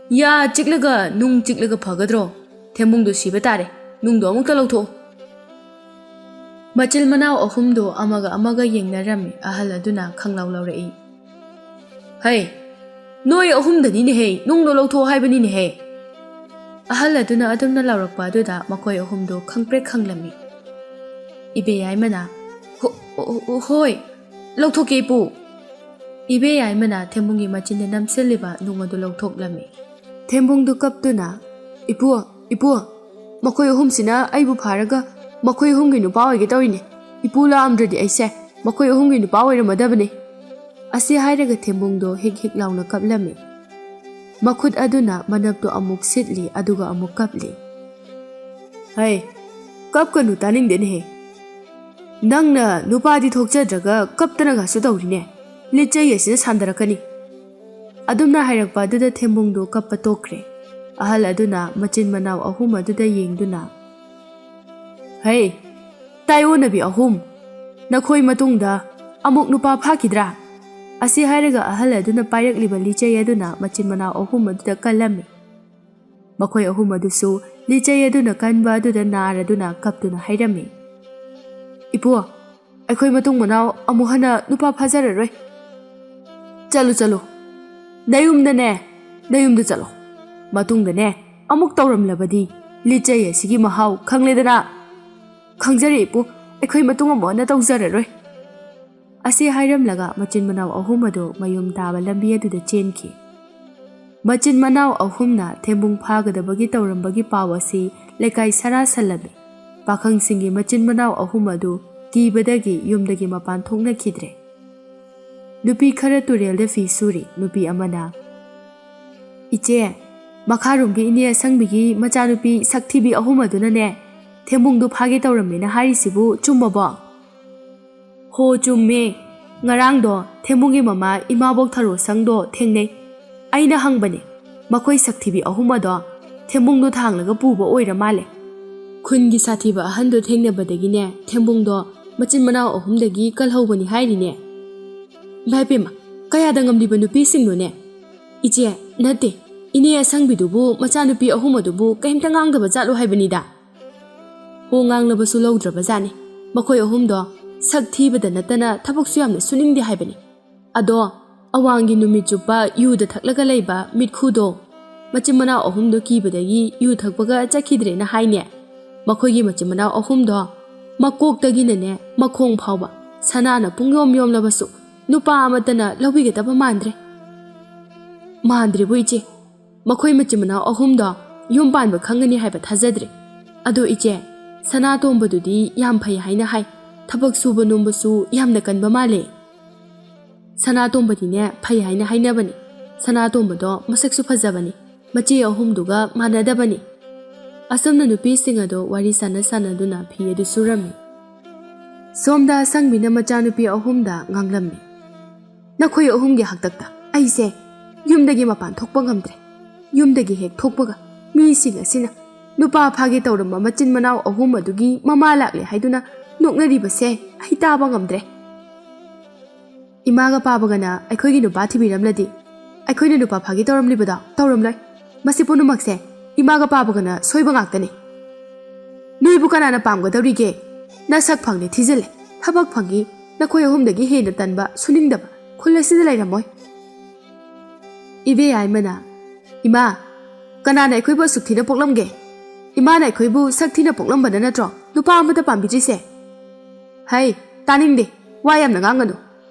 ꯌꯥ ꯆꯤꯛꯂꯒ ꯅꯨꯡ ꯆꯤꯛꯂꯒ ꯐꯒꯗ꯭ꯔꯣ? ꯊꯦꯝꯕꯨꯡꯗꯣ ꯁꯤꯕ ꯇꯥꯔꯦ, ꯅꯨꯡꯗꯣ ꯑꯃꯨꯛꯇ ꯂꯧꯊꯣꯛꯑꯣ꯫" ꯃꯆꯤꯜ ꯃꯅꯥꯎ ꯑꯍꯨꯝꯗꯣ ꯑꯃꯒ ꯑꯃꯒ ꯌꯦꯡꯅꯔꯝꯃꯤ꯫ ꯑꯍꯜ ꯑꯗꯨꯅ ꯈꯪꯂꯧ ꯂꯧꯔꯛꯏ꯫ "ꯍꯩ, ꯅꯣꯏ ꯑꯍꯨꯝꯗꯅꯤꯅꯦꯍꯦ, ꯅꯨꯡꯗꯣ ꯂꯧꯊꯣꯛꯑꯣ ꯍꯥꯏꯕꯅꯤꯅꯦꯍꯦ꯫" ꯑꯍꯜ ꯑꯗꯨꯅ ꯑꯗꯨꯝꯅ ꯂꯥꯎꯔꯛꯄ ꯑꯗꯨꯗ ꯃꯈꯣꯏ ꯑꯍꯨꯝꯗꯣ ꯈꯪꯄ꯭ꯔꯦꯛ ꯈꯪꯂꯝꯃꯤ꯫ ꯏꯕꯦꯌꯥꯏꯃꯅ, "ꯍꯣ-, ꯍꯣ-, ꯍꯣꯏ, ꯂꯧꯊꯣꯛꯀꯦ ꯏꯄꯨ꯫" ꯏꯕꯦꯌꯥꯏꯃꯅ ꯊꯦꯝꯕꯨꯡꯒꯤ ꯃꯆꯤꯟꯗ ꯅꯝꯁꯤꯜꯂꯤꯕ ꯅꯨꯡ ꯑꯗꯨ ꯂꯧꯊꯣꯛꯂꯝꯃꯤ꯫ ꯊꯦꯝꯕꯨꯡꯗꯨ ꯀꯞꯇꯨꯅ, "ꯏꯄꯨ, ꯏꯄꯨ, ꯃꯈꯣꯏ ꯑꯍꯨꯝꯁꯤꯅ ꯑꯩꯕꯨ ꯐꯥꯔꯒ ꯃꯈꯣꯏ ꯑꯍꯨꯝꯒꯤ ꯅꯨꯄꯥ ꯑꯣꯏꯒꯦ ꯇꯧꯔꯤꯅꯦ꯫ ꯏꯄꯨ ꯂꯥꯛꯑꯝꯗ꯭ꯔꯗꯤ ꯑꯩꯁꯦ ꯃꯈꯣꯏ ꯑꯍꯨꯝꯒꯤ ꯅꯨꯄꯥ ꯑꯣꯏꯔꯝꯃꯗꯕꯅꯤ꯫" ꯑꯁꯤ ꯍꯥꯏꯔꯒ ꯊꯦꯝꯕꯨꯡꯗꯣ ꯍꯤꯛ ꯍꯤꯛ ꯂꯥꯎꯅ ꯀꯞꯂꯝꯃꯤ꯫ ꯃꯈꯨꯠ ꯑꯗꯨꯅ ꯃꯅꯞꯇꯨ ꯑꯃꯨꯛ ꯁꯤꯠꯂꯤ, ꯑꯗꯨꯒ ꯑꯃꯨꯛ ꯀꯞꯂꯤ꯫ "ꯍꯩ, ꯀꯞꯀꯅꯨ, ꯇꯥꯅꯤꯡꯗꯦꯅꯦꯍꯦ꯫ ꯅꯪꯅ ꯅꯨꯄꯥꯗꯤ ꯊꯣꯛꯆꯗ꯭ꯔꯒ ꯀꯞꯇꯅꯒꯁꯨ ꯇꯧꯔꯤꯅꯦ꯫ ꯂꯤꯠꯆꯩ ꯑꯁꯤꯅ ꯁꯥꯟꯗꯔꯛꯀꯅꯤ꯫" ꯑꯗꯨꯝꯅ ꯍꯥꯏꯔꯛꯄ ꯑꯗꯨꯗ ꯊꯦꯝꯕꯨꯡꯗꯨ ꯀꯞꯄ ꯇꯣꯛꯈ꯭ꯔꯦ꯫ ꯑꯍꯜ ꯑꯗꯨꯅ ꯃꯆꯤꯟ ꯃꯅꯥꯎ ꯑꯍꯨꯝ ꯑꯗꯨꯗ ꯌꯦꯡꯗꯨꯅ, "ꯍꯩ, ꯇꯥꯏꯑꯣꯟꯅꯕꯤ ꯑꯍꯨꯝ, ꯅꯈꯣꯏ ꯃꯇꯨꯡꯗ ꯑꯃꯨꯛ ꯅꯨꯄꯥ ꯐꯥꯈꯤꯗ꯭ꯔꯥ?" ꯑꯁꯤ ꯍꯥꯏꯔꯒ ꯑꯍꯜ ꯑꯗꯨꯅ ꯄꯥꯏꯔꯛꯂꯤꯕ ꯂꯤꯆꯩ ꯑꯗꯨꯅ ꯃꯆꯤꯟ ꯃꯅꯥꯎ ꯑꯍꯨꯝ ꯑꯗꯨꯗ ꯀꯜꯂꯝꯃꯤ꯫ ꯃꯈꯣꯏ ꯑꯍꯨꯝ ꯑꯗꯨꯁꯨ ꯂꯤꯆꯩ ꯑꯗꯨꯅ ꯀꯟꯕ ꯑꯗꯨꯗ ꯅꯥꯔꯗꯨꯅ ꯀꯞꯇꯨꯅ ꯍꯥꯏꯔꯝꯃꯤ, "ꯏꯄꯨ, ꯑꯩꯈꯣꯏ ꯃꯇꯨꯡ ꯃꯅꯥꯎ ꯑꯃꯨꯛ ꯍꯟꯅ ꯅꯨꯄꯥ ꯐꯥꯖꯔꯔꯣꯏ꯫ ꯆꯠꯂꯨ, ꯆꯠꯂꯨ, ꯅꯌꯨꯝꯗꯅꯦ, ꯅꯌꯨꯝꯗ ꯆꯠꯂꯣ꯫ ꯃꯇꯨꯡꯗꯅꯦ ꯑꯃꯨꯛ ꯇꯧꯔꯝꯂꯕꯗꯤ ꯂꯤꯆꯩ ꯑꯁꯤꯒꯤ ꯃꯍꯥꯎ ꯈꯪꯂꯦꯗꯅ꯫" "ꯈꯪꯖꯔꯦ ꯏꯄꯨ, ꯑꯩꯈꯣꯏ ꯃꯇꯨꯡ ꯑꯃꯨꯛ ꯍꯟꯅ ꯇꯧꯖꯔꯔꯣꯏ꯫" ꯑꯁꯤ ꯍꯥꯏꯔꯝꯂꯒ ꯃꯆꯤꯟ ꯃꯅꯥꯎ ꯑꯍꯨꯝ ꯑꯗꯨ ꯃꯌꯨꯝ ꯇꯥꯕ ꯂꯝꯕꯤ ꯑꯗꯨꯗ ꯆꯦꯟꯈꯤ꯫ ꯃꯆꯤꯟ ꯃꯅꯥꯎ ꯑꯍꯨꯝꯅ ꯊꯦꯝꯕꯨꯡ ꯐꯥꯒꯗꯕꯒꯤ ꯇꯧꯔꯝꯕꯒꯤ ꯄꯥꯎ ꯑꯁꯤ ꯂꯩꯀꯥꯏ ꯁꯔꯥ ꯁꯜꯂꯝꯃꯤ꯫ ꯄꯥꯈꯪꯁꯤꯡꯒꯤ ꯃꯆꯤꯟ ꯃꯅꯥꯎ ꯑꯍꯨꯝ ꯑꯗꯨ ꯀꯤꯕꯗꯒꯤ ꯌꯨꯝꯗꯒꯤ ꯃꯄꯥꯟ ꯊꯣꯛꯅꯈꯤꯗ꯭ꯔꯦ꯫ ꯅꯨꯄꯤ ꯈꯔ ꯇꯨꯔꯦꯜꯗ ꯐꯤ ꯁꯨꯔꯤ꯫ ꯅꯨꯄꯤ ꯑꯃꯅ, "ꯏꯆꯦ, ꯃꯈꯥꯔꯣꯝꯒꯤ ꯏꯅꯦ ꯑꯁꯪꯕꯤꯒꯤ ꯃꯆꯥꯅꯨꯄꯤ ꯁꯛꯊꯤꯕꯤ ꯑꯍꯨꯝ ꯑꯗꯨꯅꯅꯦ, ꯊꯦꯝꯕꯨꯡꯗꯨ ꯐꯥꯒꯦ ꯇꯧꯔꯝꯃꯦꯅ ꯍꯥꯏꯔꯤꯁꯤꯕꯨ ꯆꯨꯝꯃꯕꯣ?" "ꯍꯣ, ꯆꯨꯝꯃꯦ꯫ ꯉꯔꯥꯡꯗꯣ ꯊꯦꯝꯕꯨꯡꯒꯤ ꯃꯃꯥ ꯏꯃꯥꯕꯣꯛ ꯊꯔꯣ ꯁꯪꯗꯣ ꯊꯦꯡꯅꯩ꯫ ꯑꯩꯅ ꯍꯪꯕꯅꯦ, ꯃꯈꯣꯏ ꯁꯛꯊꯤꯕꯤ ꯑꯍꯨꯝ ꯑꯗꯣ ꯊꯦꯝꯕꯨꯡꯗꯣ ꯊꯥꯡꯂꯒ ꯄꯨꯕ ꯑꯣꯏꯔ ꯃꯥꯜꯂꯦ꯫ ꯈꯨꯟꯒꯤ ꯁꯥꯊꯤꯕ ꯑꯍꯟꯗꯣ ꯊꯦꯡꯅꯕꯗꯒꯤꯅꯦ, ꯊꯦꯝꯕꯨꯡꯗꯣ ꯃꯆꯤꯟ ꯃꯅꯥꯎ ꯑꯍꯨꯝꯗꯒꯤ ꯀꯜꯍꯧꯕꯅꯤ ꯍꯥꯏꯔꯤꯅꯦ꯫" "ꯏꯃꯥ ꯏꯄꯦꯝꯃ, ꯀꯌꯥꯗ ꯉꯝꯂꯤꯕ ꯅꯨꯄꯤꯁꯤꯡꯅꯣꯅꯦ?" "ꯏꯆꯦ, ꯅꯠꯇꯦ, ꯏꯅꯦ ꯑꯁꯪꯕꯤꯗꯨꯕꯨ ꯃꯆꯥꯅꯨꯄꯤ ꯑꯍꯨꯝ ꯑꯗꯨꯕꯨ ꯀꯩꯝꯇ ꯉꯥꯡꯗꯕ ꯖꯥꯠꯂꯣ ꯍꯥꯏꯕꯅꯤꯗ꯫" ꯍꯣ ꯉꯥꯡꯂꯕꯁꯨ ꯂꯧꯗ꯭ꯔꯕꯖꯥꯠꯅꯤ꯫ ꯃꯈꯣꯏ ꯑꯍꯨꯝꯗꯣ ꯁꯛ ꯊꯤꯕꯗ ꯅꯠꯇꯅ ꯊꯕꯛꯁꯨ ꯌꯥꯝꯅ ꯁꯨꯅꯤꯡꯗꯦ ꯍꯥꯏꯕꯅꯤ꯫ ꯑꯗꯣ ꯑꯋꯥꯡꯒꯤ ꯅꯨꯃꯤꯠ ꯆꯨꯞꯄ ꯌꯨꯗ ꯊꯛꯂꯒ ꯂꯩꯕ ꯃꯤꯠꯈꯨꯗꯣ, ꯃꯆꯤꯟ ꯃꯅꯥꯎ ꯑꯍꯨꯝꯗꯣ ꯀꯤꯕꯗꯒꯤ ꯌꯨ ꯊꯛꯄꯒ ꯆꯠꯈꯤꯗ꯭ꯔꯦꯅ ꯍꯥꯏꯅꯦ꯫ ꯃꯈꯣꯏꯒꯤ ꯃꯆꯤꯟ ꯃꯅꯥꯎ ꯑꯍꯨꯝꯗꯣ ꯃꯀꯣꯛꯇꯒꯤꯅꯅꯦ ꯃꯈꯣꯡ ꯐꯥꯎꯕ ꯁꯅꯥꯅ ꯄꯨꯡꯌꯣꯝ ꯌꯣꯝꯂꯕꯁꯨ ꯅꯨꯄꯥ ꯑꯃꯠꯇꯅ ꯂꯧꯕꯤꯒꯗꯕ ꯃꯥꯟꯗ꯭ꯔꯦ꯫ ꯃꯥꯟꯗ꯭ꯔꯦꯕꯨ ꯏꯆꯦ, ꯃꯈꯣꯏ ꯃꯆꯤꯟ ꯃꯅꯥꯎ ꯑꯍꯨꯝꯗꯣ ꯌꯨꯝ ꯄꯥꯟꯕ ꯈꯪꯒꯅꯤ ꯍꯥꯏꯕ ꯊꯥꯖꯗ꯭ꯔꯦ꯫ ꯑꯗꯣ ꯏꯆꯦ, ꯁꯅꯥꯇꯣꯝꯕꯗꯨꯗꯤ ꯌꯥꯝ ꯐꯩ ꯍꯥꯏꯅ ꯍꯥꯏ꯫ ꯊꯕꯛ ꯁꯨꯕ ꯅꯣꯝꯕꯁꯨ ꯌꯥꯝꯅ ꯀꯟꯕ ꯃꯥꯜꯂꯦ꯫ ꯁꯅꯥꯇꯣꯝꯕꯗꯤꯅꯦ ꯐꯩ ꯍꯥꯏꯅ ꯍꯥꯏꯅꯕꯅꯤ꯫ ꯁꯅꯥꯇꯣꯝꯕꯗꯣ ꯃꯁꯛꯁꯨ ꯐꯖꯕꯅꯤ꯫ ꯃꯆꯦ ꯑꯍꯨꯝꯗꯨꯒ ꯃꯥꯟꯅꯗꯕꯅꯤ꯫ ꯑꯁꯨꯝꯅ ꯅꯨꯄꯤꯁꯤꯡ ꯑꯗꯣ ꯋꯥꯔꯤ ꯁꯥꯟꯅ ꯁꯥꯟꯅꯗꯨꯅ ꯐꯤ ꯑꯗꯨ ꯁꯨꯔꯝꯃꯤ꯫ ꯁꯣꯝꯗ ꯑꯁꯪꯕꯤꯅ ꯃꯆꯥꯅꯨꯄꯤ ꯑꯍꯨꯝꯗ ꯉꯥꯡꯂꯝꯃꯤ꯫ "ꯅꯈꯣꯏ ꯑꯍꯨꯝꯒꯤ ꯍꯥꯛꯇꯛꯇ ꯑꯩꯁꯦ ꯌꯨꯝꯗꯒꯤ ꯃꯄꯥꯟ ꯊꯣꯛꯄ ꯉꯝꯗ꯭ꯔꯦ꯫ ꯌꯨꯝꯗꯒꯤ ꯍꯦꯛ ꯊꯣꯛꯄꯒ ꯃꯤꯁꯤꯡ ꯑꯁꯤꯅ ꯅꯨꯄꯥ ꯐꯥꯒꯦ ꯇꯧꯔꯝꯕ ꯃꯆꯤꯟ ꯃꯅꯥꯎ ꯑꯍꯨꯝ ꯑꯗꯨꯒꯤ ꯃꯃꯥ ꯂꯥꯛꯂꯦ ꯍꯥꯏꯗꯨꯅ ꯅꯣꯛꯅꯔꯤꯕꯁꯦ ꯑꯩ ꯇꯥꯕ ꯉꯝꯗ꯭ꯔꯦ꯫ ꯏꯃꯥꯒ ꯄꯥꯕꯒꯅ ꯑꯩꯈꯣꯏꯒꯤ ꯅꯨꯄꯥ ꯊꯤꯕꯤꯔꯝꯂꯗꯤ ꯑꯩꯈꯣꯏꯅ ꯅꯨꯄꯥ ꯐꯥꯒꯦ ꯇꯧꯔꯝꯂꯤꯕꯗꯣ ꯇꯧꯔꯝꯂꯣꯏ꯫ ꯃꯁꯤ ꯄꯨꯝꯅꯃꯛꯁꯦ ꯏꯃꯥꯒ ꯄꯥꯕꯒꯅ ꯁꯣꯏꯕ ꯉꯥꯛꯇꯅꯦ꯫ ꯅꯣꯏꯕꯨ ꯀꯅꯥꯅ ꯄꯥꯝꯒꯗꯧꯔꯤꯒꯦ? ꯅꯁꯛ ꯐꯪꯅꯦ ꯊꯤꯖꯤꯜꯂꯦ, ꯊꯕꯛ ꯐꯪꯉꯤ, ꯅꯈꯣꯏ ꯑꯍꯨꯝꯗꯒꯤ ꯍꯦꯟꯅ ꯇꯟꯕ, ꯁꯨꯅꯤꯡꯗꯕ ꯈꯨꯜ ꯑꯁꯤꯗ ꯂꯩꯔꯝꯃꯣꯏ꯫ ꯏꯕꯦ ꯌꯥꯏꯃꯅ, "ꯏꯃꯥ, ꯀꯅꯥꯅ ꯑꯩꯈꯣꯏꯕꯨ ꯑꯁꯨꯛ ꯊꯤꯅ ꯄꯣꯛꯂꯝꯒꯦ? ꯏꯃꯥꯅ ꯑꯩꯈꯣꯏꯕꯨ ꯁꯛ ꯊꯤꯅ ꯄꯣꯛꯂꯝꯕꯅ ꯅꯠꯇ꯭ꯔꯣ ꯅꯨꯄꯥ ꯑꯃꯠꯇ ꯄꯥꯝꯕꯤꯗ꯭ꯔꯤꯁꯦ?" "ꯍꯩ, ꯇꯥꯅꯤꯡꯗꯦ, ꯋꯥ ꯌꯥꯝꯅ ꯉꯥꯡꯒꯅꯨ꯫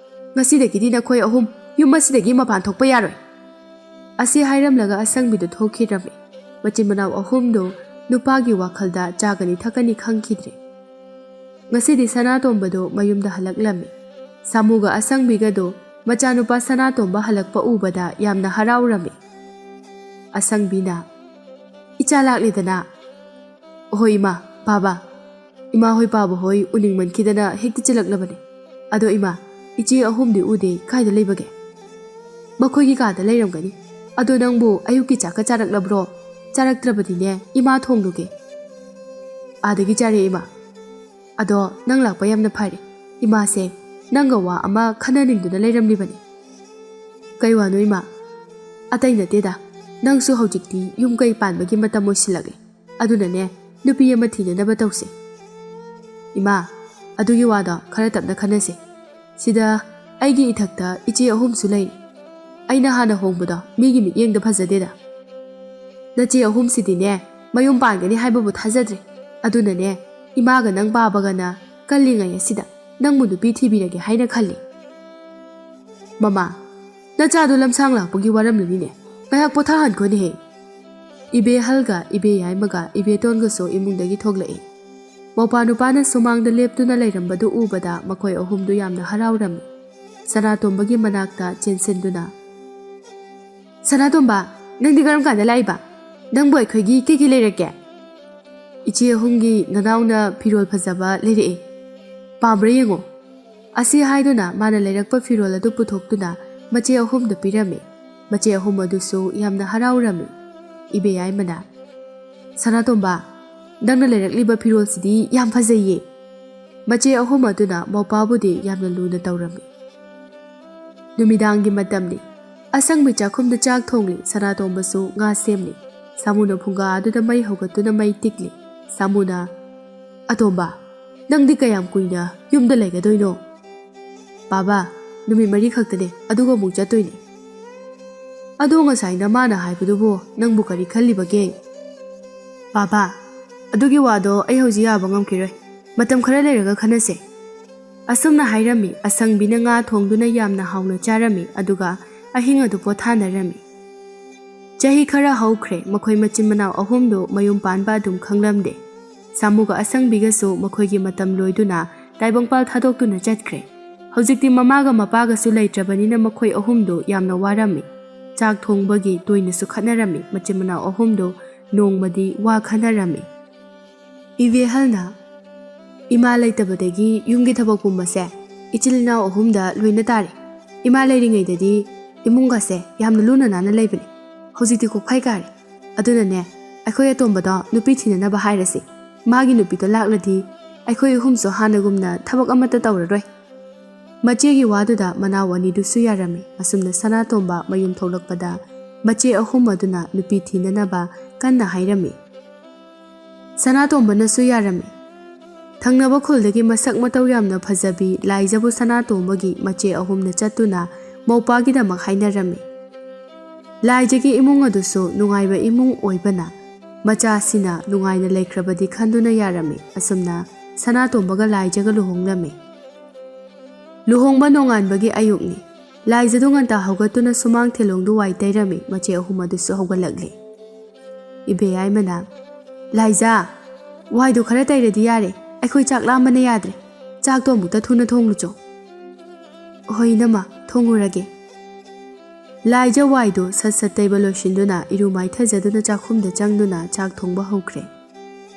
ꯉꯁꯤꯗꯒꯤꯗꯤ ꯅꯈꯣꯏ ꯑꯍꯨꯝ ꯌꯨꯝ ꯑꯁꯤꯗꯒꯤ ꯃꯄꯥꯟ ꯊꯣꯛꯄ ꯌꯥꯔꯣꯏ"꯫ ꯑꯁꯤ ꯍꯥꯏꯔꯝꯂꯒ ꯑꯁꯪꯕꯤꯗꯨ ꯊꯣꯛꯈꯤꯔꯝꯃꯤ꯫ ꯃꯆꯤꯟ ꯃꯅꯥꯎ ꯑꯍꯨꯝꯗꯨ ꯅꯨꯄꯥꯒꯤ ꯋꯥꯈꯜꯗ ꯆꯥꯒꯅꯤ ꯊꯛꯀꯅꯤ ꯈꯪꯈꯤꯗ꯭ꯔꯦ꯫ ꯉꯁꯤꯗꯤ ꯁꯅꯥꯇꯣꯝꯕꯗꯨ ꯃꯌꯨꯝꯗ ꯍꯜꯂꯛꯂꯝꯃꯤ꯫ ꯁꯥꯃꯨꯒ ꯑꯁꯪꯕꯤꯒꯗꯨ ꯃꯆꯥꯅꯨꯄꯥ ꯁꯅꯥꯇꯣꯝꯕ ꯍꯜꯂꯛꯄ ꯎꯕꯗ ꯌꯥꯝꯅ ꯍꯔꯥꯎꯔꯝꯃꯤ꯫ ꯑꯁꯪꯕꯤꯅ, "ꯏꯆꯥ ꯂꯥꯛꯂꯦꯗꯅ?" "ꯑꯍꯣꯏ ꯏꯃꯥ, ꯄꯥꯕ, ꯏꯃꯥ ꯍꯣꯏ ꯄꯥꯕ ꯍꯣꯏ ꯎꯅꯤꯡꯃꯟꯈꯤꯗꯅ ꯍꯦꯛꯇ ꯆꯤꯜꯂꯛꯂꯕꯅꯤ꯫ ꯑꯗꯣ ꯏꯃꯥ, ꯏꯆꯦ ꯑꯍꯨꯝꯗꯤ ꯎꯗꯦ, ꯀꯥꯏꯗ ꯂꯩꯕꯒꯦ?" "ꯃꯈꯣꯏꯒꯤ ꯀꯥꯗ ꯂꯩꯔꯝꯒꯅꯤ꯫ ꯑꯗꯣ ꯅꯪꯕꯨ ꯑꯌꯨꯛꯀꯤ ꯆꯥꯛꯀ ꯆꯥꯔꯛꯂꯕ꯭ꯔꯣ? ꯆꯥꯔꯛꯇ꯭ꯔꯕꯗꯤꯅꯦ, ꯏꯃꯥ ꯊꯣꯡꯂꯨꯒꯦ"꯫ "ꯑꯥꯗꯒꯤ ꯆꯥꯔꯦ ꯏꯃꯥ꯫ ꯑꯗꯣ ꯅꯪ ꯂꯥꯛꯄ ꯌꯥꯝꯅ ꯐꯔꯦ꯫ ꯏꯃꯥꯁꯦ ꯅꯪꯒ ꯋꯥ ꯑꯃ ꯈꯟꯅꯅꯤꯡꯗꯨꯅ ꯂꯩꯔꯝꯂꯤꯕꯅꯤ"꯫ "ꯀꯩ ꯋꯥꯅꯣ ꯏꯃꯥ?" "ꯑꯇꯩ ꯅꯠꯇꯦꯗ, ꯅꯪꯁꯨ ꯍꯧꯖꯤꯛꯇꯤ ꯌꯨꯝ ꯀꯩ ꯄꯥꯟꯕꯒꯤ ꯃꯇꯝ ꯑꯣꯏꯁꯤꯜꯂꯛꯂꯦ꯫ ꯑꯗꯨꯅꯅꯦ, ꯅꯨꯄꯤ ꯑꯃ ꯊꯤꯅꯅꯕ ꯇꯧꯁꯦ"꯫ "ꯏꯃꯥ, ꯑꯗꯨꯒꯤ ꯋꯥꯗꯣ ꯈꯔ ꯇꯞꯅ ꯈꯟꯅꯁꯦ꯫ ꯁꯤꯗ ꯑꯩꯒꯤ ꯏꯊꯛꯇ ꯏꯆꯦ ꯑꯍꯨꯝꯁꯨ ꯂꯩꯔꯤ꯫ ꯑꯩꯅ ꯍꯥꯟꯅ ꯍꯣꯡꯕꯗꯣ ꯃꯤꯒꯤ ꯃꯤꯠꯌꯦꯡꯗ ꯐꯖꯗꯦꯗ꯫ ꯅꯆꯦ ꯑꯍꯨꯝꯁꯤꯗꯤꯅꯦ, ꯃꯌꯨꯝ ꯄꯥꯟꯒꯅꯤ ꯍꯥꯏꯕꯕꯨ ꯊꯥꯖꯗ꯭ꯔꯦ꯫ ꯑꯗꯨꯅꯅꯦ, ꯏꯃꯥꯒ ꯅꯪ ꯄꯥꯕꯒꯅ ꯀꯜꯂꯤꯉꯩ ꯑꯁꯤꯗ ꯅꯪꯕꯨ ꯅꯨꯄꯤ ꯊꯤꯕꯤꯔꯒꯦ ꯍꯥꯏꯅ ꯈꯜꯂꯤ"꯫ "ꯃꯃꯥ, ꯅꯆꯥꯗꯣ ꯂꯝꯁꯥꯡ ꯂꯥꯛꯄꯒꯤ ꯋꯥꯔꯝꯂꯅꯤꯅꯦ꯫ ꯉꯥꯏꯍꯥꯛ ꯄꯣꯊꯥꯍꯟꯈꯣꯅꯦꯍꯦ"꯫ ꯏꯕꯦ ꯍꯜꯒ ꯏꯕꯦ ꯌꯥꯏꯃꯒ ꯏꯕꯦ ꯇꯣꯟꯒꯁꯨ ꯏꯃꯨꯡꯗꯒꯤ ꯊꯣꯛꯂꯛꯏ꯫ ꯃꯧꯄꯥ ꯅꯨꯄꯥꯅ ꯁꯨꯃꯥꯡꯗ ꯂꯦꯞꯇꯨꯅ ꯂꯩꯔꯝꯕꯗꯨ ꯎꯕꯗ ꯃꯈꯣꯏ ꯑꯍꯨꯝꯗꯨ ꯌꯥꯝꯅ ꯍꯔꯥꯎꯔꯝꯃꯤ꯫ ꯁꯅꯥꯇꯣꯝꯕꯒꯤ ꯃꯅꯥꯛꯇ ꯆꯦꯟꯁꯤꯟꯗꯨꯅ, "ꯁꯅꯥꯇꯣꯝꯕ, ꯅꯪꯗꯤ ꯀꯔꯝ ꯀꯥꯟꯗ ꯂꯥꯛꯏꯕ? ꯅꯪꯕꯨ ꯑꯩꯈꯣꯏꯒꯤ ꯀꯩ ꯀꯩ ꯂꯩꯔꯛꯀꯦ?" "ꯏꯆꯦ ꯑꯍꯨꯝꯒꯤ ꯅꯅꯥꯎꯅ ꯐꯤꯔꯣꯜ ꯐꯖꯕ ꯂꯩꯔꯛꯑꯦ꯫ ꯄꯥꯝꯕ꯭ꯔꯥ ꯌꯦꯡꯉꯣ"꯫ ꯑꯁꯤ ꯍꯥꯏꯗꯨꯅ ꯃꯥꯅ ꯂꯩꯔꯛꯄ ꯐꯤꯔꯣꯜ ꯑꯗꯨ ꯄꯨꯊꯣꯛꯇꯨꯅ ꯃꯆꯦ ꯑꯍꯨꯝꯗ ꯄꯤꯔꯝꯃꯤ꯫ ꯃꯆꯦ ꯑꯍꯨꯝ ꯑꯗꯨꯁꯨ ꯌꯥꯝꯅ ꯍꯔꯥꯎꯔꯝꯃꯤ꯫ ꯏꯕꯦ ꯌꯥꯏꯃꯅ, "ꯁꯅꯥꯇꯣꯝꯕ, ꯅꯪꯅ ꯂꯩꯔꯛꯂꯤꯕ ꯐꯤꯔꯣꯜꯁꯤꯗꯤ ꯌꯥꯝ ꯐꯖꯩꯌꯦ"꯫ ꯃꯆꯦ ꯑꯍꯨꯝ ꯑꯗꯨꯅ ꯃꯧꯄꯥꯕꯨꯗꯤ ꯌꯥꯝꯅ ꯂꯨꯅ ꯇꯧꯔꯝꯃꯤ꯫ ꯅꯨꯃꯤꯗꯥꯡꯒꯤ ꯃꯇꯝꯅꯤ꯫ ꯑꯁꯪꯕꯤ ꯆꯥꯛꯈꯨꯝꯗ ꯆꯥꯛ ꯊꯣꯡꯂꯤ, ꯁꯅꯥꯇꯣꯝꯕꯁꯨ ꯉꯥ ꯁꯦꯝꯂꯤ꯫ ꯁꯥꯃꯨꯅ ꯐꯨꯡꯒꯥ ꯑꯗꯨꯗ ꯃꯩ ꯍꯧꯒꯠꯇꯨꯅ ꯃꯩ ꯇꯤꯛꯂꯤ꯫ ꯁꯥꯃꯨꯅ, "ꯑꯇꯣꯝꯕ, ꯅꯪꯗꯤ ꯀꯌꯥꯝ ꯀꯨꯏꯅ ꯌꯨꯝꯗ ꯂꯩꯒꯗꯣꯏꯅꯣ?" "ꯕꯥꯕꯥ, ꯅꯨꯃꯤꯠ ꯃꯔꯤ ꯈꯛꯇꯅꯦ, ꯑꯗꯨꯒ ꯑꯃꯨꯛ ꯆꯠꯇꯣꯏꯅꯦ꯫" "ꯑꯗꯣ ꯉꯁꯥꯏ ꯅꯃꯥꯅ ꯍꯥꯏꯕꯗꯨꯕꯨ ꯅꯪꯕꯨ ꯀꯔꯤ ꯈꯜꯂꯤꯕꯒꯦ?" "ꯕꯥꯕꯥ, ꯑꯗꯨꯒꯤ ꯋꯥꯗꯣ ꯑꯩ ꯍꯧꯖꯤꯛ ꯌꯥꯕ ꯉꯝꯈꯤꯔꯣꯏ꯫ ꯃꯇꯝ ꯈꯔ ꯂꯩꯔꯒ ꯈꯟꯅꯁꯦ꯫" ꯑꯁꯨꯝꯅ ꯍꯥꯏꯔꯝꯃꯤ꯫ ꯑꯁꯪꯕꯤꯅ ꯉꯥ ꯊꯣꯡꯗꯨꯅ ꯌꯥꯝꯅ ꯍꯥꯎꯅ ꯆꯥꯔꯝꯃꯤ, ꯑꯗꯨꯒ ꯑꯍꯤꯡ ꯑꯗꯨ ꯄꯣꯊꯥꯅꯔꯝꯃꯤ꯫ ꯆꯍꯤ ꯈꯔ ꯍꯧꯈ꯭ꯔꯦ꯫ ꯃꯈꯣꯏ ꯃꯆꯤꯟ ꯃꯅꯥꯎ ꯑꯍꯨꯝꯗꯨ ꯃꯌꯨꯝ ꯄꯥꯟꯕ ꯑꯗꯨꯝ ꯈꯪꯂꯝꯗꯦ꯫ ꯁꯥꯃꯨꯒ ꯑꯁꯪꯕꯤꯒꯁꯨ ꯃꯈꯣꯏꯒꯤ ꯃꯇꯝ ꯂꯣꯏꯗꯨꯅ ꯇꯥꯏꯕꯪꯄꯥꯜ ꯊꯥꯗꯣꯛꯇꯨꯅ ꯆꯠꯈ꯭ꯔꯦ꯫ ꯍꯧꯖꯤꯛꯇꯤ ꯃꯃꯥꯒ ꯃꯄꯥꯒꯁꯨ ꯂꯩꯇ꯭ꯔꯕꯅꯤꯅ ꯃꯈꯣꯏ ꯑꯍꯨꯝꯗꯨ ꯌꯥꯝꯅ ꯋꯥꯔꯝꯃꯤ꯫ ꯆꯥꯛ ꯊꯣꯡꯕꯒꯤ ꯇꯣꯏꯅꯁꯨ ꯈꯠꯅꯔꯝꯃꯤ꯫ ꯃꯆꯤꯟ ꯃꯅꯥꯎ ꯑꯍꯨꯝꯗꯨ ꯅꯣꯡꯃꯗꯤ ꯋꯥ ꯈꯟꯅꯔꯝꯃꯤ꯫ ꯏꯕꯦꯍꯜꯅ, "ꯏꯃꯥ ꯂꯩꯇꯕꯗꯒꯤ ꯌꯨꯝꯒꯤ ꯊꯕꯛ ꯄꯨꯝꯕꯁꯦ ꯏꯆꯤꯜ ꯏꯅꯥꯎ ꯑꯍꯨꯝꯗ ꯂꯣꯏꯅ ꯇꯥꯔꯦ꯫ ꯏꯃꯥ ꯂꯩꯔꯤꯉꯩꯗꯗꯤ ꯏꯃꯨꯡꯒꯁꯦ ꯌꯥꯝꯅ ꯂꯨꯅ ꯅꯥꯟꯅ ꯂꯩꯕꯅꯦ꯫ ꯍꯧꯖꯤꯛꯇꯤ ꯀꯣꯛꯐꯥꯏ ꯀꯥꯔꯦ꯫ ꯑꯗꯨꯅꯅꯦ, ꯑꯩꯈꯣꯏ ꯑꯇꯣꯝꯕꯗꯣ ꯅꯨꯄꯤ ꯊꯤꯅꯅꯕ ꯍꯥꯏꯔꯁꯤ꯫ ꯃꯥꯒꯤ ꯅꯨꯄꯤꯗꯣ ꯂꯥꯛꯂꯗꯤ ꯑꯩꯈꯣꯏ ꯑꯍꯨꯝꯁꯨ ꯍꯥꯟꯅꯒꯨꯝꯅ ꯊꯕꯛ ꯑꯃꯠꯇ ꯇꯧꯔꯔꯣꯏ꯫" ꯃꯆꯦꯒꯤ ꯋꯥꯗꯨꯗ ꯃꯅꯥꯎ ꯑꯅꯤꯗꯨꯁꯨ ꯌꯥꯔꯝꯃꯤ꯫ ꯑꯁꯨꯝꯅ ꯁꯅꯥꯇꯣꯝꯕ ꯃꯌꯨꯝ ꯊꯣꯛꯂꯛꯄꯗ ꯃꯆꯦ ꯑꯍꯨꯝ ꯑꯗꯨꯅ ꯅꯨꯄꯤ ꯊꯤꯅꯅꯕ ꯀꯟꯅ ꯍꯥꯏꯔꯝꯃꯤ꯫ ꯁꯅꯥꯇꯣꯝꯕꯅꯁꯨ ꯌꯥꯔꯝꯃꯤ꯫ ꯊꯪꯅꯕ ꯈꯨꯜꯗꯒꯤ ꯃꯁꯛ ꯃꯇꯧ ꯌꯥꯝꯅ ꯐꯖꯕꯤ ꯂꯥꯏꯖꯕꯨ ꯁꯅꯥꯇꯣꯝꯕꯒꯤ ꯃꯆꯦ ꯑꯍꯨꯝꯅ ꯆꯠꯇꯨꯅ ꯃꯧꯄꯥꯒꯤꯗꯃꯛ ꯍꯥꯏꯅꯔꯝꯃꯤ꯫ ꯂꯥꯏꯖꯒꯤ ꯏꯃꯨꯡ ꯑꯗꯨꯁꯨ ꯅꯨꯡꯉꯥꯏꯕ ꯏꯃꯨꯡ ꯑꯣꯏꯕꯅ ꯃꯆꯥꯁꯤꯅ ꯅꯨꯡꯉꯥꯏꯅ ꯂꯩꯈ꯭ꯔꯕꯗꯤ ꯈꯟꯗꯨꯅ ꯌꯥꯔꯝꯃꯤ꯫ ꯑꯁꯨꯝꯅ ꯁꯅꯥꯇꯣꯝꯕꯒ ꯂꯥꯏꯖꯒ ꯂꯨꯍꯣꯡꯂꯝꯃꯤ꯫ ꯂꯨꯍꯣꯡꯕ ꯅꯣꯡꯉꯥꯟꯕꯒꯤ ꯑꯌꯨꯛꯅꯤ꯫ ꯂꯥꯏꯖꯗꯨ ꯉꯟꯇꯥ ꯍꯧꯒꯠꯇꯨꯅ ꯁꯨꯃꯥꯡ ꯊꯦꯂꯣꯡꯗꯨ ꯋꯥꯏ ꯇꯩꯔꯝꯃꯤ꯫ ꯃꯆꯦ ꯑꯍꯨꯝ ꯑꯗꯨꯁꯨ ꯍꯧꯒꯠꯂꯛꯂꯤ꯫ ꯏꯕꯦꯌꯥꯏꯃꯅ, "ꯂꯥꯏꯖꯥ, ꯋꯥꯏꯗꯨ ꯈꯔ ꯇꯩꯔꯗꯤ ꯌꯥꯔꯦ, ꯑꯩꯈꯣꯏ ꯆꯥꯛ ꯂꯥꯝꯕꯅ ꯌꯥꯗ꯭ꯔꯦ꯫ ꯆꯥꯛꯇꯣ ꯑꯃꯨꯛꯇ ꯊꯨꯅ ꯊꯣꯡꯂꯨꯆꯣ꯫" "ꯍꯣꯏ ꯏꯅꯝꯃ, ꯊꯣꯡꯉꯨꯔꯒꯦ꯫" ꯂꯥꯏꯖ ꯋꯥꯏꯗꯨ ꯁꯠ ꯁꯠ ꯇꯩꯕ ꯂꯣꯏꯁꯤꯟꯗꯨꯅ ꯏꯔꯨ ꯃꯥꯏꯊꯖꯗꯨꯅ ꯆꯥꯛꯈꯨꯝꯗ ꯆꯪꯗꯨꯅ ꯆꯥꯛ ꯊꯣꯡꯕ ꯍꯧꯈ꯭ꯔꯦ꯫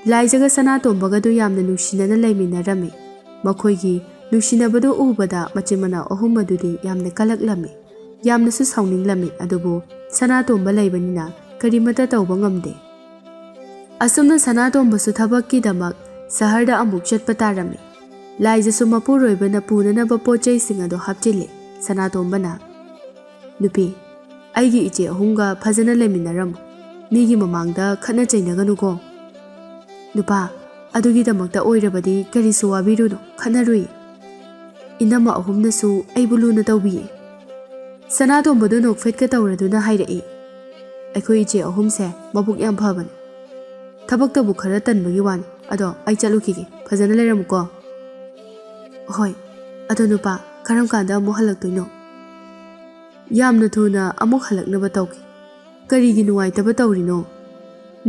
ꯂꯥꯏꯖꯒ ꯁꯅꯥꯇꯣꯝꯕꯒꯗꯨ ꯌꯥꯝꯅ ꯅꯨꯡꯁꯤꯅꯅ ꯂꯩꯃꯤꯟꯅꯔꯝꯃꯤ꯫ ꯃꯈꯣꯏꯒꯤ ꯅꯨꯡꯁꯤꯅꯕꯗꯨ ꯎꯕꯗ ꯃꯆꯤꯟ ꯃꯅꯥꯎ ꯑꯍꯨꯝ ꯑꯗꯨꯗꯤ ꯌꯥꯝꯅ ꯀꯜꯂꯛꯂꯝꯃꯤ, ꯌꯥꯝꯅꯁꯨ ꯁꯥꯎꯅꯤꯡꯂꯝꯃꯤ꯫ ꯑꯗꯨꯕꯨ ꯁꯅꯥꯇꯣꯝꯕ ꯂꯩꯕꯅꯤꯅ ꯀꯔꯤꯃꯠꯇ ꯇꯧꯕ ꯉꯝꯗꯦ꯫ ꯑꯁꯨꯝꯅ ꯁꯅꯥꯇꯣꯝꯕꯁꯨ ꯊꯕꯛꯀꯤꯗꯃꯛ ꯁꯍꯔꯗ ꯑꯃꯨꯛ ꯆꯠꯄ ꯇꯥꯔꯝꯃꯤ꯫ ꯂꯥꯏꯖꯁꯨ ꯃꯄꯨꯔꯣꯏꯕꯅ ꯄꯨꯅꯅꯕ ꯄꯣꯠ ꯆꯩꯁꯤꯡ ꯑꯗꯨ ꯍꯥꯞꯆꯤꯜꯂꯤ꯫ ꯁꯅꯥꯇꯣꯝꯕꯅ, "ꯅꯨꯄꯤ, ꯑꯩꯒꯤ ꯏꯆꯦ ꯑꯍꯨꯝꯒ ꯐꯖꯅ ꯂꯩꯃꯤꯟꯅꯔꯝꯃꯨ꯫ ꯃꯤꯒꯤ ꯃꯃꯥꯡꯗ ꯈꯠꯅ ꯆꯩꯅꯒꯅꯨꯀꯣ꯫ ꯅꯨꯄꯥ, ꯑꯗꯨꯒꯤꯗꯃꯛꯇ ꯑꯣꯏꯔꯕꯗꯤ ꯀꯔꯤꯁꯨ ꯋꯥꯕꯤꯔꯨꯅꯨ, ꯈꯠꯅꯔꯨꯏ꯫ ꯏꯅꯝꯃ ꯑꯍꯨꯝꯅꯁꯨ ꯑꯩꯕꯨ ꯂꯨꯅ ꯇꯧꯕꯤꯌꯦ꯫ ꯁꯅꯥꯇꯣꯝꯕꯗꯨ ꯅꯣꯛꯐꯦꯠꯀ ꯇꯧꯔꯗꯨꯅ ꯍꯥꯏꯔꯛꯏ, "ꯑꯩꯈꯣꯏ ꯏꯆꯦ ꯑꯍꯨꯝꯁꯦ ꯃꯕꯨꯛ ꯌꯥꯝ ꯐꯕꯅꯤ꯫ ꯊꯕꯛꯇꯕꯨ ꯈꯔ ꯇꯟꯕꯒꯤ ꯋꯥꯅꯤ꯫ ꯑꯗꯣ ꯑꯩ ꯆꯠꯂꯨꯈꯤꯒꯦ, ꯐꯖꯅ ꯂꯩꯔꯝꯃꯨꯀꯣ꯫" "ꯍꯣꯏ, ꯑꯗꯣ ꯅꯨꯄꯥ, ꯀꯔꯝ ꯀꯥꯟꯗ ꯑꯃꯨꯛ ꯍꯜꯂꯛꯇꯣꯏꯅꯣ?" "ꯌꯥꯝꯅ ꯊꯨꯅ ꯑꯃꯨꯛ ꯍꯜꯂꯛꯅꯕ ꯇꯧꯒꯦ꯫ ꯀꯔꯤꯒꯤ ꯅꯨꯡꯉꯥꯏꯇꯕ ꯇꯧꯔꯤꯅꯣ?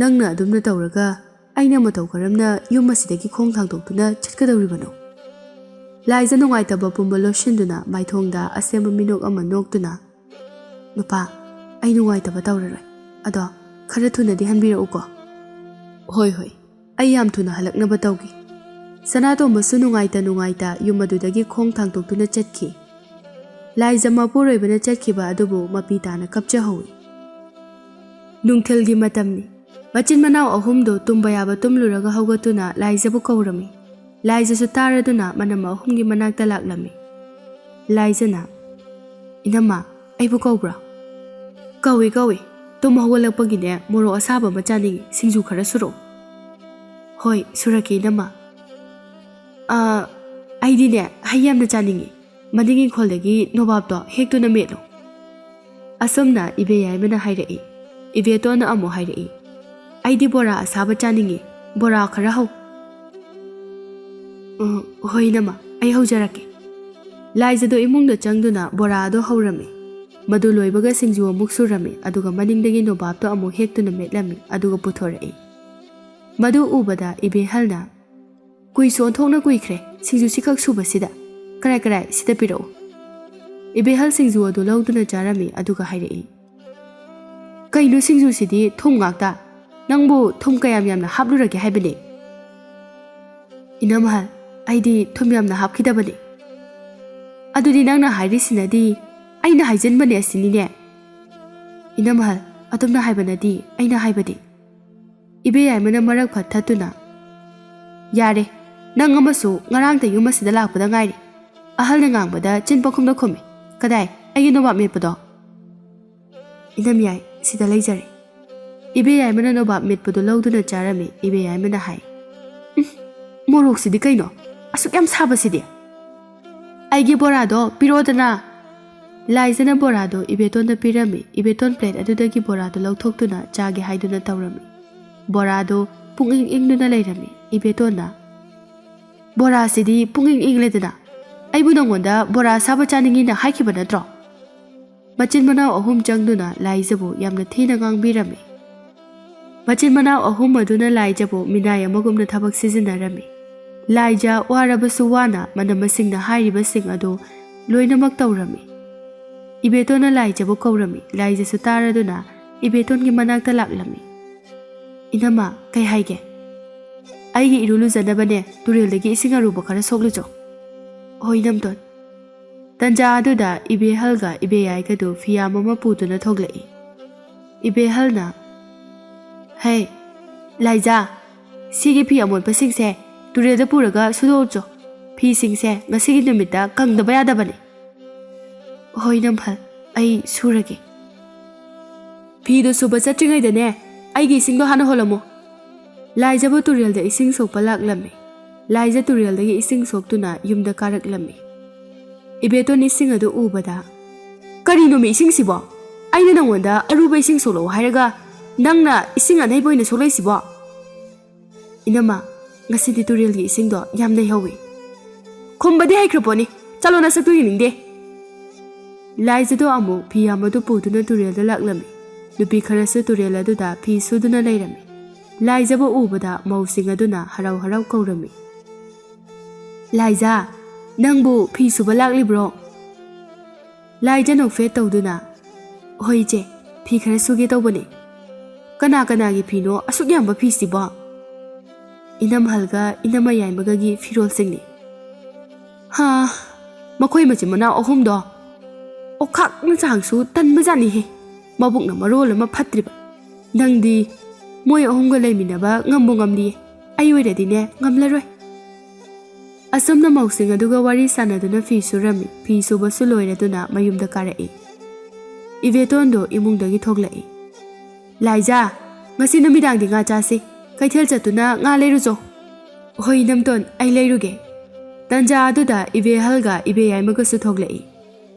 ꯅꯪꯅ ꯑꯗꯨꯝꯅ ꯇꯧꯔꯒ ꯑꯩꯅ ꯃꯇꯧ ꯀꯔꯝꯅ ꯌꯨꯝ ꯑꯁꯤꯗꯒꯤ ꯈꯣꯡ ꯊꯥꯡꯗꯣꯛꯇꯨꯅ ꯆꯠꯀꯗꯧꯔꯤꯕꯅꯣ?" ꯂꯥꯏꯖ ꯅꯨꯡꯉꯥꯏꯇꯕ ꯄꯨꯝꯕ ꯂꯣꯠꯁꯤꯟꯗꯨꯅ ꯃꯥꯏꯊꯣꯡꯗ ꯑꯁꯦꯝꯕ ꯃꯤꯅꯣꯛ ꯑꯃ ꯅꯣꯛꯇꯨꯅ, "ꯅꯨꯄꯥ, ꯑꯩ ꯅꯨꯡꯉꯥꯏꯇꯕ ꯇꯧꯔꯔꯣꯏ꯫ ꯑꯗꯣ ꯈꯔ ꯊꯨꯅꯗꯤ ꯍꯟꯕꯤꯔꯛꯎꯀꯣ꯫" "ꯍꯣꯏ, ꯍꯣꯏ, ꯑꯩ ꯌꯥꯝ ꯊꯨꯅ ꯍꯜꯂꯛꯅꯕ ꯇꯧꯒꯦ꯫" ꯁꯅꯥꯇꯣꯝꯕꯁꯨ ꯅꯨꯡꯉꯥꯏꯇ ꯅꯨꯡꯉꯥꯏꯇ ꯌꯨꯝ ꯑꯗꯨꯗꯒꯤ ꯈꯣꯡ ꯊꯥꯡꯗꯣꯛꯇꯨꯅ ꯆꯠꯈꯤ꯫ ꯂꯥꯏꯖ ꯃꯄꯨꯔꯣꯏꯕꯅ ꯆꯠꯈꯤꯕ ꯑꯗꯨꯕꯨ ꯃꯄꯤ ꯇꯥꯅ ꯀꯞꯆꯍꯧꯏ꯫ ꯅꯨꯡꯊꯤꯜꯒꯤ ꯃꯇꯝꯅꯤ꯫ ꯃꯆꯤꯟ ꯃꯅꯥꯎ ꯑꯍꯨꯝꯗꯨ ꯇꯨꯝꯕ ꯌꯥꯕ ꯇꯨꯝꯂꯨꯔꯒ ꯍꯧꯒꯠꯇꯨꯅ ꯂꯥꯏꯖꯕꯨ ꯀꯧꯔꯝꯃꯤ꯫ ꯂꯥꯏꯖꯁꯨ ꯇꯥꯔꯗꯨꯅ ꯃꯅꯝ ꯑꯍꯨꯝꯒꯤ ꯃꯅꯥꯛꯇ ꯂꯥꯛꯂꯝꯃꯤ꯫ ꯂꯥꯏꯖꯅ, "ꯏꯅꯝꯃ, ꯑꯩꯕꯨ ꯀꯧꯕ꯭ꯔꯥ?" "ꯀꯧꯏ, ꯀꯧꯏ꯫ ꯇꯨꯝ ꯍꯧꯒꯠꯂꯛꯄꯒꯤꯅꯦ, ꯃꯣꯔꯣꯛ ꯑꯁꯥꯕ ꯑꯃ ꯆꯥꯅꯤꯡꯏ, ꯁꯤꯡꯖꯨ ꯈꯔ ꯁꯨꯔꯛꯑꯣ꯫" "ꯍꯣꯏ, ꯁꯨꯔꯛꯀꯦ, ꯏꯅꯝꯃ꯫ ꯑꯥ, ꯑꯩꯗꯤꯅꯦ, ꯍꯩ ꯌꯥꯝꯅ ꯆꯥꯅꯤꯡꯏ꯫ ꯃꯅꯤꯡ ꯏꯪꯈꯣꯜꯗꯒꯤ ꯅꯣꯕꯥꯞꯇꯣ ꯍꯦꯛꯇꯨꯅ ꯃꯦꯠꯂꯨ꯫" ꯑꯁꯨꯝꯅ ꯏꯕꯦ ꯌꯥꯏꯃꯅ ꯍꯥꯏꯔꯛꯏ꯫ ꯏꯕꯦꯇꯣꯟꯅ ꯑꯃꯨꯛ ꯍꯥꯏꯔꯛꯏ, "ꯑꯩꯗꯤ ꯕꯣꯔꯥ ꯑꯁꯥꯕ ꯆꯥꯅꯤꯡꯏ꯫ ꯕꯣꯔꯥ ꯈꯔ ꯍꯧ꯫" "ꯎꯝ, ꯍꯣꯏ, ꯏꯅꯝꯃ, ꯑꯩ ꯍꯧꯖꯔꯛꯀꯦ꯫" ꯂꯥꯏꯖꯗꯣ ꯏꯃꯨꯡꯗ ꯆꯪꯗꯨꯅ ꯕꯣꯔꯥ ꯑꯗꯨ ꯍꯧꯔꯝꯃꯤ꯫ ꯃꯗꯨ ꯂꯣꯏꯕꯒ ꯁꯤꯡꯖꯨ ꯑꯃꯨꯛ ꯁꯨꯔꯝꯃꯤ, ꯑꯗꯨꯒ ꯃꯅꯤꯡꯗꯒꯤ ꯅꯣꯕꯥꯞꯇꯣ ꯑꯃꯨꯛ ꯍꯦꯛꯇꯨꯅ ꯃꯦꯠꯂꯝꯃꯤ, ꯑꯗꯨꯒ ꯄꯨꯊꯣꯔꯛꯏ꯫ ꯃꯗꯨ ꯎꯕꯗ ꯏꯕꯦꯍꯜꯅ, "ꯀꯨꯏꯁꯨ ꯑꯣꯟꯊꯣꯛꯅ ꯀꯨꯏꯈ꯭ꯔꯦ, ꯁꯤꯡꯖꯨꯁꯤꯈꯛ ꯁꯨꯕꯁꯤꯗ꯫ ꯀꯔꯥꯏ, ꯀꯔꯥꯏ, ꯁꯤꯗ ꯄꯤꯔꯛꯎ꯫" ꯏꯕꯦꯍꯜ ꯁꯤꯡꯖꯨ ꯑꯗꯨ ꯂꯧꯗꯨꯅ ꯆꯥꯔꯝꯃꯤ, ꯑꯗꯨꯒ ꯍꯥꯏꯔꯛꯏ, "ꯀꯩꯅꯣ, ꯁꯤꯡꯖꯨꯁꯤꯗꯤ ꯊꯨꯝ ꯉꯥꯛꯇ꯫ ꯅꯪꯕꯨ ꯊꯨꯝ ꯀꯌꯥꯝ ꯌꯥꯝꯅ ꯍꯥꯞꯂꯨꯔꯒꯦ ꯍꯥꯏꯕꯅꯦ?" "ꯏꯅꯝꯍꯜ, ꯑꯩꯗꯤ ꯊꯨꯝ ꯌꯥꯝꯅ ꯍꯥꯞꯈꯤꯗꯕꯅꯦ꯫" "ꯑꯗꯨꯗꯤ ꯅꯪꯅ ꯍꯥꯏꯔꯤꯁꯤꯅꯗꯤ ꯑꯩꯅ ꯍꯥꯏꯖꯤꯟꯕꯅꯦ ꯑꯁꯤꯅꯤꯅꯦ꯫" "ꯏꯅꯝꯍꯜ, ꯑꯗꯨꯝꯅ ꯍꯥꯏꯕ ꯅꯠꯇꯦ, ꯑꯩꯅ ꯍꯥꯏꯕꯗꯤ꯫" ꯏꯕꯦ ꯌꯥꯏꯃꯅ ꯃꯔꯛ ꯐꯠ ꯊꯠꯇꯨꯅ, "ꯌꯥꯔꯦ, ꯅꯪ ꯑꯃꯁꯨ ꯉꯔꯥꯡꯇ ꯌꯨꯝ ꯑꯁꯤꯗ ꯂꯥꯛꯄꯗ ꯉꯥꯏꯔꯤ꯫ ꯑꯍꯜꯅ ꯉꯥꯡꯕꯗ ꯆꯤꯟ ꯄꯈꯨꯝꯗ ꯈꯨꯝꯃꯤ꯫ ꯀꯗꯥꯏ, ꯑꯩꯒꯤ ꯅꯣꯕꯥꯞ ꯃꯦꯠꯄꯗꯣ?" "ꯏꯅꯝ ꯌꯥꯏ, ꯁꯤꯗ ꯂꯩꯖꯔꯦ꯫" ꯏꯕꯦꯌꯥꯏꯃꯅ ꯅꯣꯕꯥꯞ ꯃꯦꯠꯄꯗꯨ ꯂꯧꯗꯨꯅ ꯆꯥꯔꯝꯃꯤ꯫ ꯏꯕꯦꯌꯥꯏꯃꯅ ꯍꯥꯏ, "ꯎꯝ, ꯃꯣꯔꯣꯛꯁꯤꯗꯤ ꯀꯩꯅꯣ ꯑꯁꯨꯛ ꯌꯥꯝ ꯁꯥꯕꯁꯤꯗꯤ? ꯑꯩꯒꯤ ꯕꯣꯔꯥꯗꯣ ꯄꯤꯔꯛꯑꯣꯗꯅ!" ꯂꯥꯏꯖꯅ ꯕꯣꯔꯥꯗꯣ ꯏꯕꯦꯇꯣꯟꯗ ꯄꯤꯔꯝꯃꯤ꯫ ꯏꯕꯦꯇꯣꯟ ꯄ꯭ꯂꯦꯠ ꯑꯗꯨꯗꯒꯤ ꯕꯣꯔꯥꯗꯣ ꯂꯧꯊꯣꯛꯇꯨꯅ ꯆꯥꯒꯦ ꯍꯥꯏꯗꯨꯅ ꯇꯧꯔꯝꯃꯤ꯫ ꯕꯣꯔꯥꯗꯣ ꯄꯨꯡ ꯏꯪ ꯏꯪꯗꯨꯅ ꯂꯩꯔꯝꯃꯤ꯫ ꯏꯕꯦꯇꯣꯟꯅ, "ꯕꯣꯔꯥꯁꯤꯗꯤ ꯄꯨꯡ ꯏꯪ ꯏꯪꯂꯦꯗꯅ꯫ ꯑꯩꯕꯨ ꯅꯪꯉꯣꯟꯗ ꯕꯣꯔꯥ ꯑꯁꯥꯕ ꯆꯥꯅꯤꯡꯉꯤꯅ ꯍꯥꯏꯈꯤꯕ ꯅꯠꯇ꯭ꯔꯣ?" ꯃꯆꯤꯟ ꯃꯅꯥꯎ ꯑꯍꯨꯝ ꯆꯪꯗꯨꯅ ꯂꯥꯏꯖꯕꯨ ꯌꯥꯝꯅ ꯊꯤꯅ ꯉꯥꯡꯕꯤꯔꯝꯃꯤ꯫ ꯃꯆꯤꯟ ꯃꯅꯥꯎ ꯑꯍꯨꯝ ꯑꯗꯨꯅ ꯂꯥꯏꯖꯕꯨ ꯃꯤꯅꯥꯏ ꯑꯃꯒꯨꯝꯅ ꯊꯕꯛ ꯁꯤꯖꯤꯟꯅꯔꯝꯃꯤ꯫ ꯂꯥꯏꯖ ꯋꯥꯔꯕꯁꯨ ꯋꯥꯅ ꯃꯅꯝ ꯃꯁꯤꯡꯅ ꯍꯥꯏꯔꯤꯕꯁꯤꯡ ꯑꯗꯨ ꯂꯣꯏꯅꯃꯛ ꯇꯧꯔꯝꯃꯤ꯫ ꯏꯕꯦꯇꯣꯟꯅ ꯂꯥꯏꯖꯕꯨ ꯀꯧꯔꯝꯃꯤ꯫ ꯂꯥꯏꯖꯁꯨ ꯇꯥꯔꯗꯨꯅ ꯏꯕꯦꯇꯣꯟꯒꯤ ꯃꯅꯥꯛꯇ ꯂꯥꯛꯂꯝꯃꯤ꯫ "ꯏꯅꯝꯃ, ꯀꯩ ꯍꯥꯏꯒꯦ?" "ꯑꯩꯒꯤ ꯏꯔꯨ ꯂꯨꯖꯅꯕꯅꯦ ꯇꯨꯔꯦꯜꯗꯒꯤ ꯏꯁꯤꯡ ꯑꯔꯨꯕ ꯈꯔ ꯁꯣꯛꯂꯨꯆꯣ꯫" "ꯍꯣꯏ, ꯏꯅꯝꯇꯣꯟ꯫" ꯇꯟꯖꯥ ꯑꯗꯨꯗ ꯏꯕꯦꯍꯜꯒ ꯏꯕꯦꯌꯥꯏꯒꯗꯨ ꯐꯤꯌꯥꯝ ꯑꯃ ꯄꯨꯗꯨꯅ ꯊꯣꯛꯂꯛꯏ꯫ ꯏꯕꯦꯍꯜꯅ, "ꯍꯦ, ꯂꯥꯏꯖꯥ, ꯁꯤꯒꯤ ꯐꯤ ꯑꯃꯣꯠꯄꯁꯤꯡꯁꯦ ꯇꯨꯔꯦꯜꯗ ꯄꯨꯔꯒ ꯁꯨꯗꯣꯛꯎꯆꯣ꯫ ꯐꯤꯁꯤꯡꯁꯦ ꯉꯁꯤꯒꯤ ꯅꯨꯃꯤꯠꯇ ꯀꯪꯗꯕ ꯌꯥꯗꯕꯅꯤ꯫" "ꯍꯣꯏ, ꯏꯅꯝꯍꯜ, ꯑꯩ ꯁꯨꯔꯒꯦ꯫" "ꯐꯤꯗꯨ ꯁꯨꯕ ꯆꯠꯇ꯭ꯔꯤꯉꯩꯗꯅꯦ, ꯑꯩꯒꯤ ꯏꯁꯤꯡꯗꯣ ꯍꯥꯟꯅ ꯍꯣꯜꯂꯝꯃꯨ꯫" ꯂꯥꯏꯖꯕꯨ ꯇꯨꯔꯦꯜꯗ ꯏꯁꯤꯡ ꯁꯣꯛꯄ ꯂꯥꯛꯂꯝꯃꯤ꯫ ꯂꯥꯏꯖ ꯇꯨꯔꯦꯜꯗꯒꯤ ꯏꯁꯤꯡ ꯁꯣꯛꯇꯨꯅ ꯌꯨꯝꯗ ꯀꯥꯔꯛꯂꯝꯃꯤ꯫ ꯏꯕꯦꯇꯣꯟ ꯏꯁꯤꯡ ꯑꯗꯨ ꯎꯕꯗ, "ꯀꯔꯤꯅꯣꯃꯤ ꯏꯁꯤꯡꯁꯤꯕꯣ? ꯑꯩꯅ ꯅꯪꯉꯣꯟꯗ ꯑꯔꯨꯕ ꯏꯁꯤꯡ ꯁꯣꯛꯂꯛꯑꯣ ꯍꯥꯏꯔꯒ ꯅꯪꯅ ꯏꯁꯤꯡ ꯑꯅꯩꯕ ꯑꯣꯏꯅ ꯁꯣꯛꯂꯛꯏꯁꯤꯕꯣ?" "ꯏꯅꯝꯃ, ꯉꯁꯤꯗꯤ ꯇꯨꯔꯦꯜꯒꯤ ꯏꯁꯤꯡꯗꯣ ꯌꯥꯝ ꯅꯩꯍꯧꯋꯤ꯫" "ꯈꯨꯝꯕꯗꯤ ꯍꯩꯈ꯭ꯔ ꯄꯣꯠꯅꯤ, ꯆꯠꯂꯣ, ꯅꯁꯛꯇꯨ ꯌꯦꯡꯅꯤꯡꯗꯦ꯫" ꯂꯥꯏꯖꯗꯣ ꯑꯃꯨꯛ ꯐꯤꯌꯥꯝ ꯑꯗꯨ ꯄꯨꯗꯨꯅ ꯇꯨꯔꯦꯜꯗ ꯂꯥꯛꯂꯝꯃꯤ꯫ ꯅꯨꯄꯤ ꯈꯔꯁꯨ ꯇꯨꯔꯦꯜ ꯑꯗꯨꯗ ꯐꯤ ꯁꯨꯗꯨꯅ ꯂꯩꯔꯝꯃꯤ꯫ ꯂꯥꯏꯖꯕꯨ ꯎꯕꯗ ꯃꯧꯁꯤꯡ ꯑꯗꯨꯅ ꯍꯔꯥꯎ ꯍꯔꯥꯎ ꯀꯧꯔꯝꯃꯤ꯫ "ꯂꯥꯏꯖꯥ, ꯅꯪꯕꯨ ꯐꯤ ꯁꯨꯕ ꯂꯥꯛꯂꯤꯕ꯭ꯔꯣ?" ꯂꯥꯏꯖ ꯅꯣꯛꯐꯦꯠ ꯇꯧꯗꯨꯅ, "ꯍꯣꯏ ꯏꯆꯦ, ꯐꯤ ꯈꯔ ꯁꯨꯒꯦ ꯇꯧꯕꯅꯦ꯫" "ꯀꯅꯥ ꯀꯅꯥꯒꯤ ꯐꯤꯅꯣ ꯑꯁꯨꯛ ꯌꯥꯝꯕ ꯐꯤꯁꯤꯕꯣ?" "ꯏꯅꯝꯍꯜꯒ ꯏꯅꯝꯃꯌꯥꯏꯃꯒꯒꯤ ꯐꯤꯔꯣꯜꯁꯤꯡꯅꯤ꯫" "ꯍꯥ, ꯃꯈꯣꯏ ꯃꯆꯤꯟ ꯃꯅꯥꯎ ꯑꯍꯨꯝꯗꯣ ꯑꯣꯈꯥꯛꯅ ꯆꯥꯡꯁꯨ ꯇꯟꯕꯖꯥꯠꯅꯤꯍꯦ꯫ ꯃꯕꯨꯛꯅ ꯃꯔꯣꯜ ꯑꯃ ꯐꯠꯇ꯭ꯔꯤꯕ꯫ ꯅꯪꯗꯤ ꯃꯣꯏ ꯑꯍꯨꯝꯒ ꯂꯩꯃꯤꯟꯅꯕ ꯉꯝꯕꯨ ꯉꯝꯂꯤꯌꯦ꯫ ꯑꯩ ꯑꯣꯏꯔꯗꯤꯅꯦ ꯉꯝꯂꯔꯣꯏ꯫" ꯑꯁꯨꯝꯅ ꯃꯧꯁꯤꯡ ꯑꯗꯨꯒ ꯋꯥꯔꯤ ꯁꯥꯟꯅꯗꯨꯅ ꯐꯤ ꯁꯨꯔꯝꯃꯤ꯫ ꯐꯤ ꯁꯨꯕꯁꯨ ꯂꯣꯏꯔꯗꯨꯅ ꯃꯌꯨꯝꯗ ꯀꯥꯔꯛꯏ꯫ ꯏꯕꯦꯇꯣꯟꯗꯣ ꯏꯃꯨꯡꯗꯒꯤ ꯊꯣꯛꯂꯛꯏ꯫ "ꯂꯥꯏꯖꯥ, "ꯉꯁꯤ ꯅꯨꯃꯤꯗꯥꯡꯗꯤ ꯉꯥ ꯆꯥꯁꯤ꯫ ꯀꯩꯊꯦꯜ ꯆꯠꯇꯨꯅ ꯉꯥ ꯂꯩꯔꯨꯆꯣ꯫" "ꯍꯣꯏ, ꯏꯅꯝꯇꯣꯟ, ꯑꯩ ꯂꯩꯔꯨꯒꯦ꯫" ꯇꯟꯖꯥ ꯑꯗꯨꯗ ꯏꯕꯦꯍꯜꯒ ꯏꯕꯦꯌꯥꯏꯃꯒꯁꯨ ꯊꯣꯛꯂꯛꯏ꯫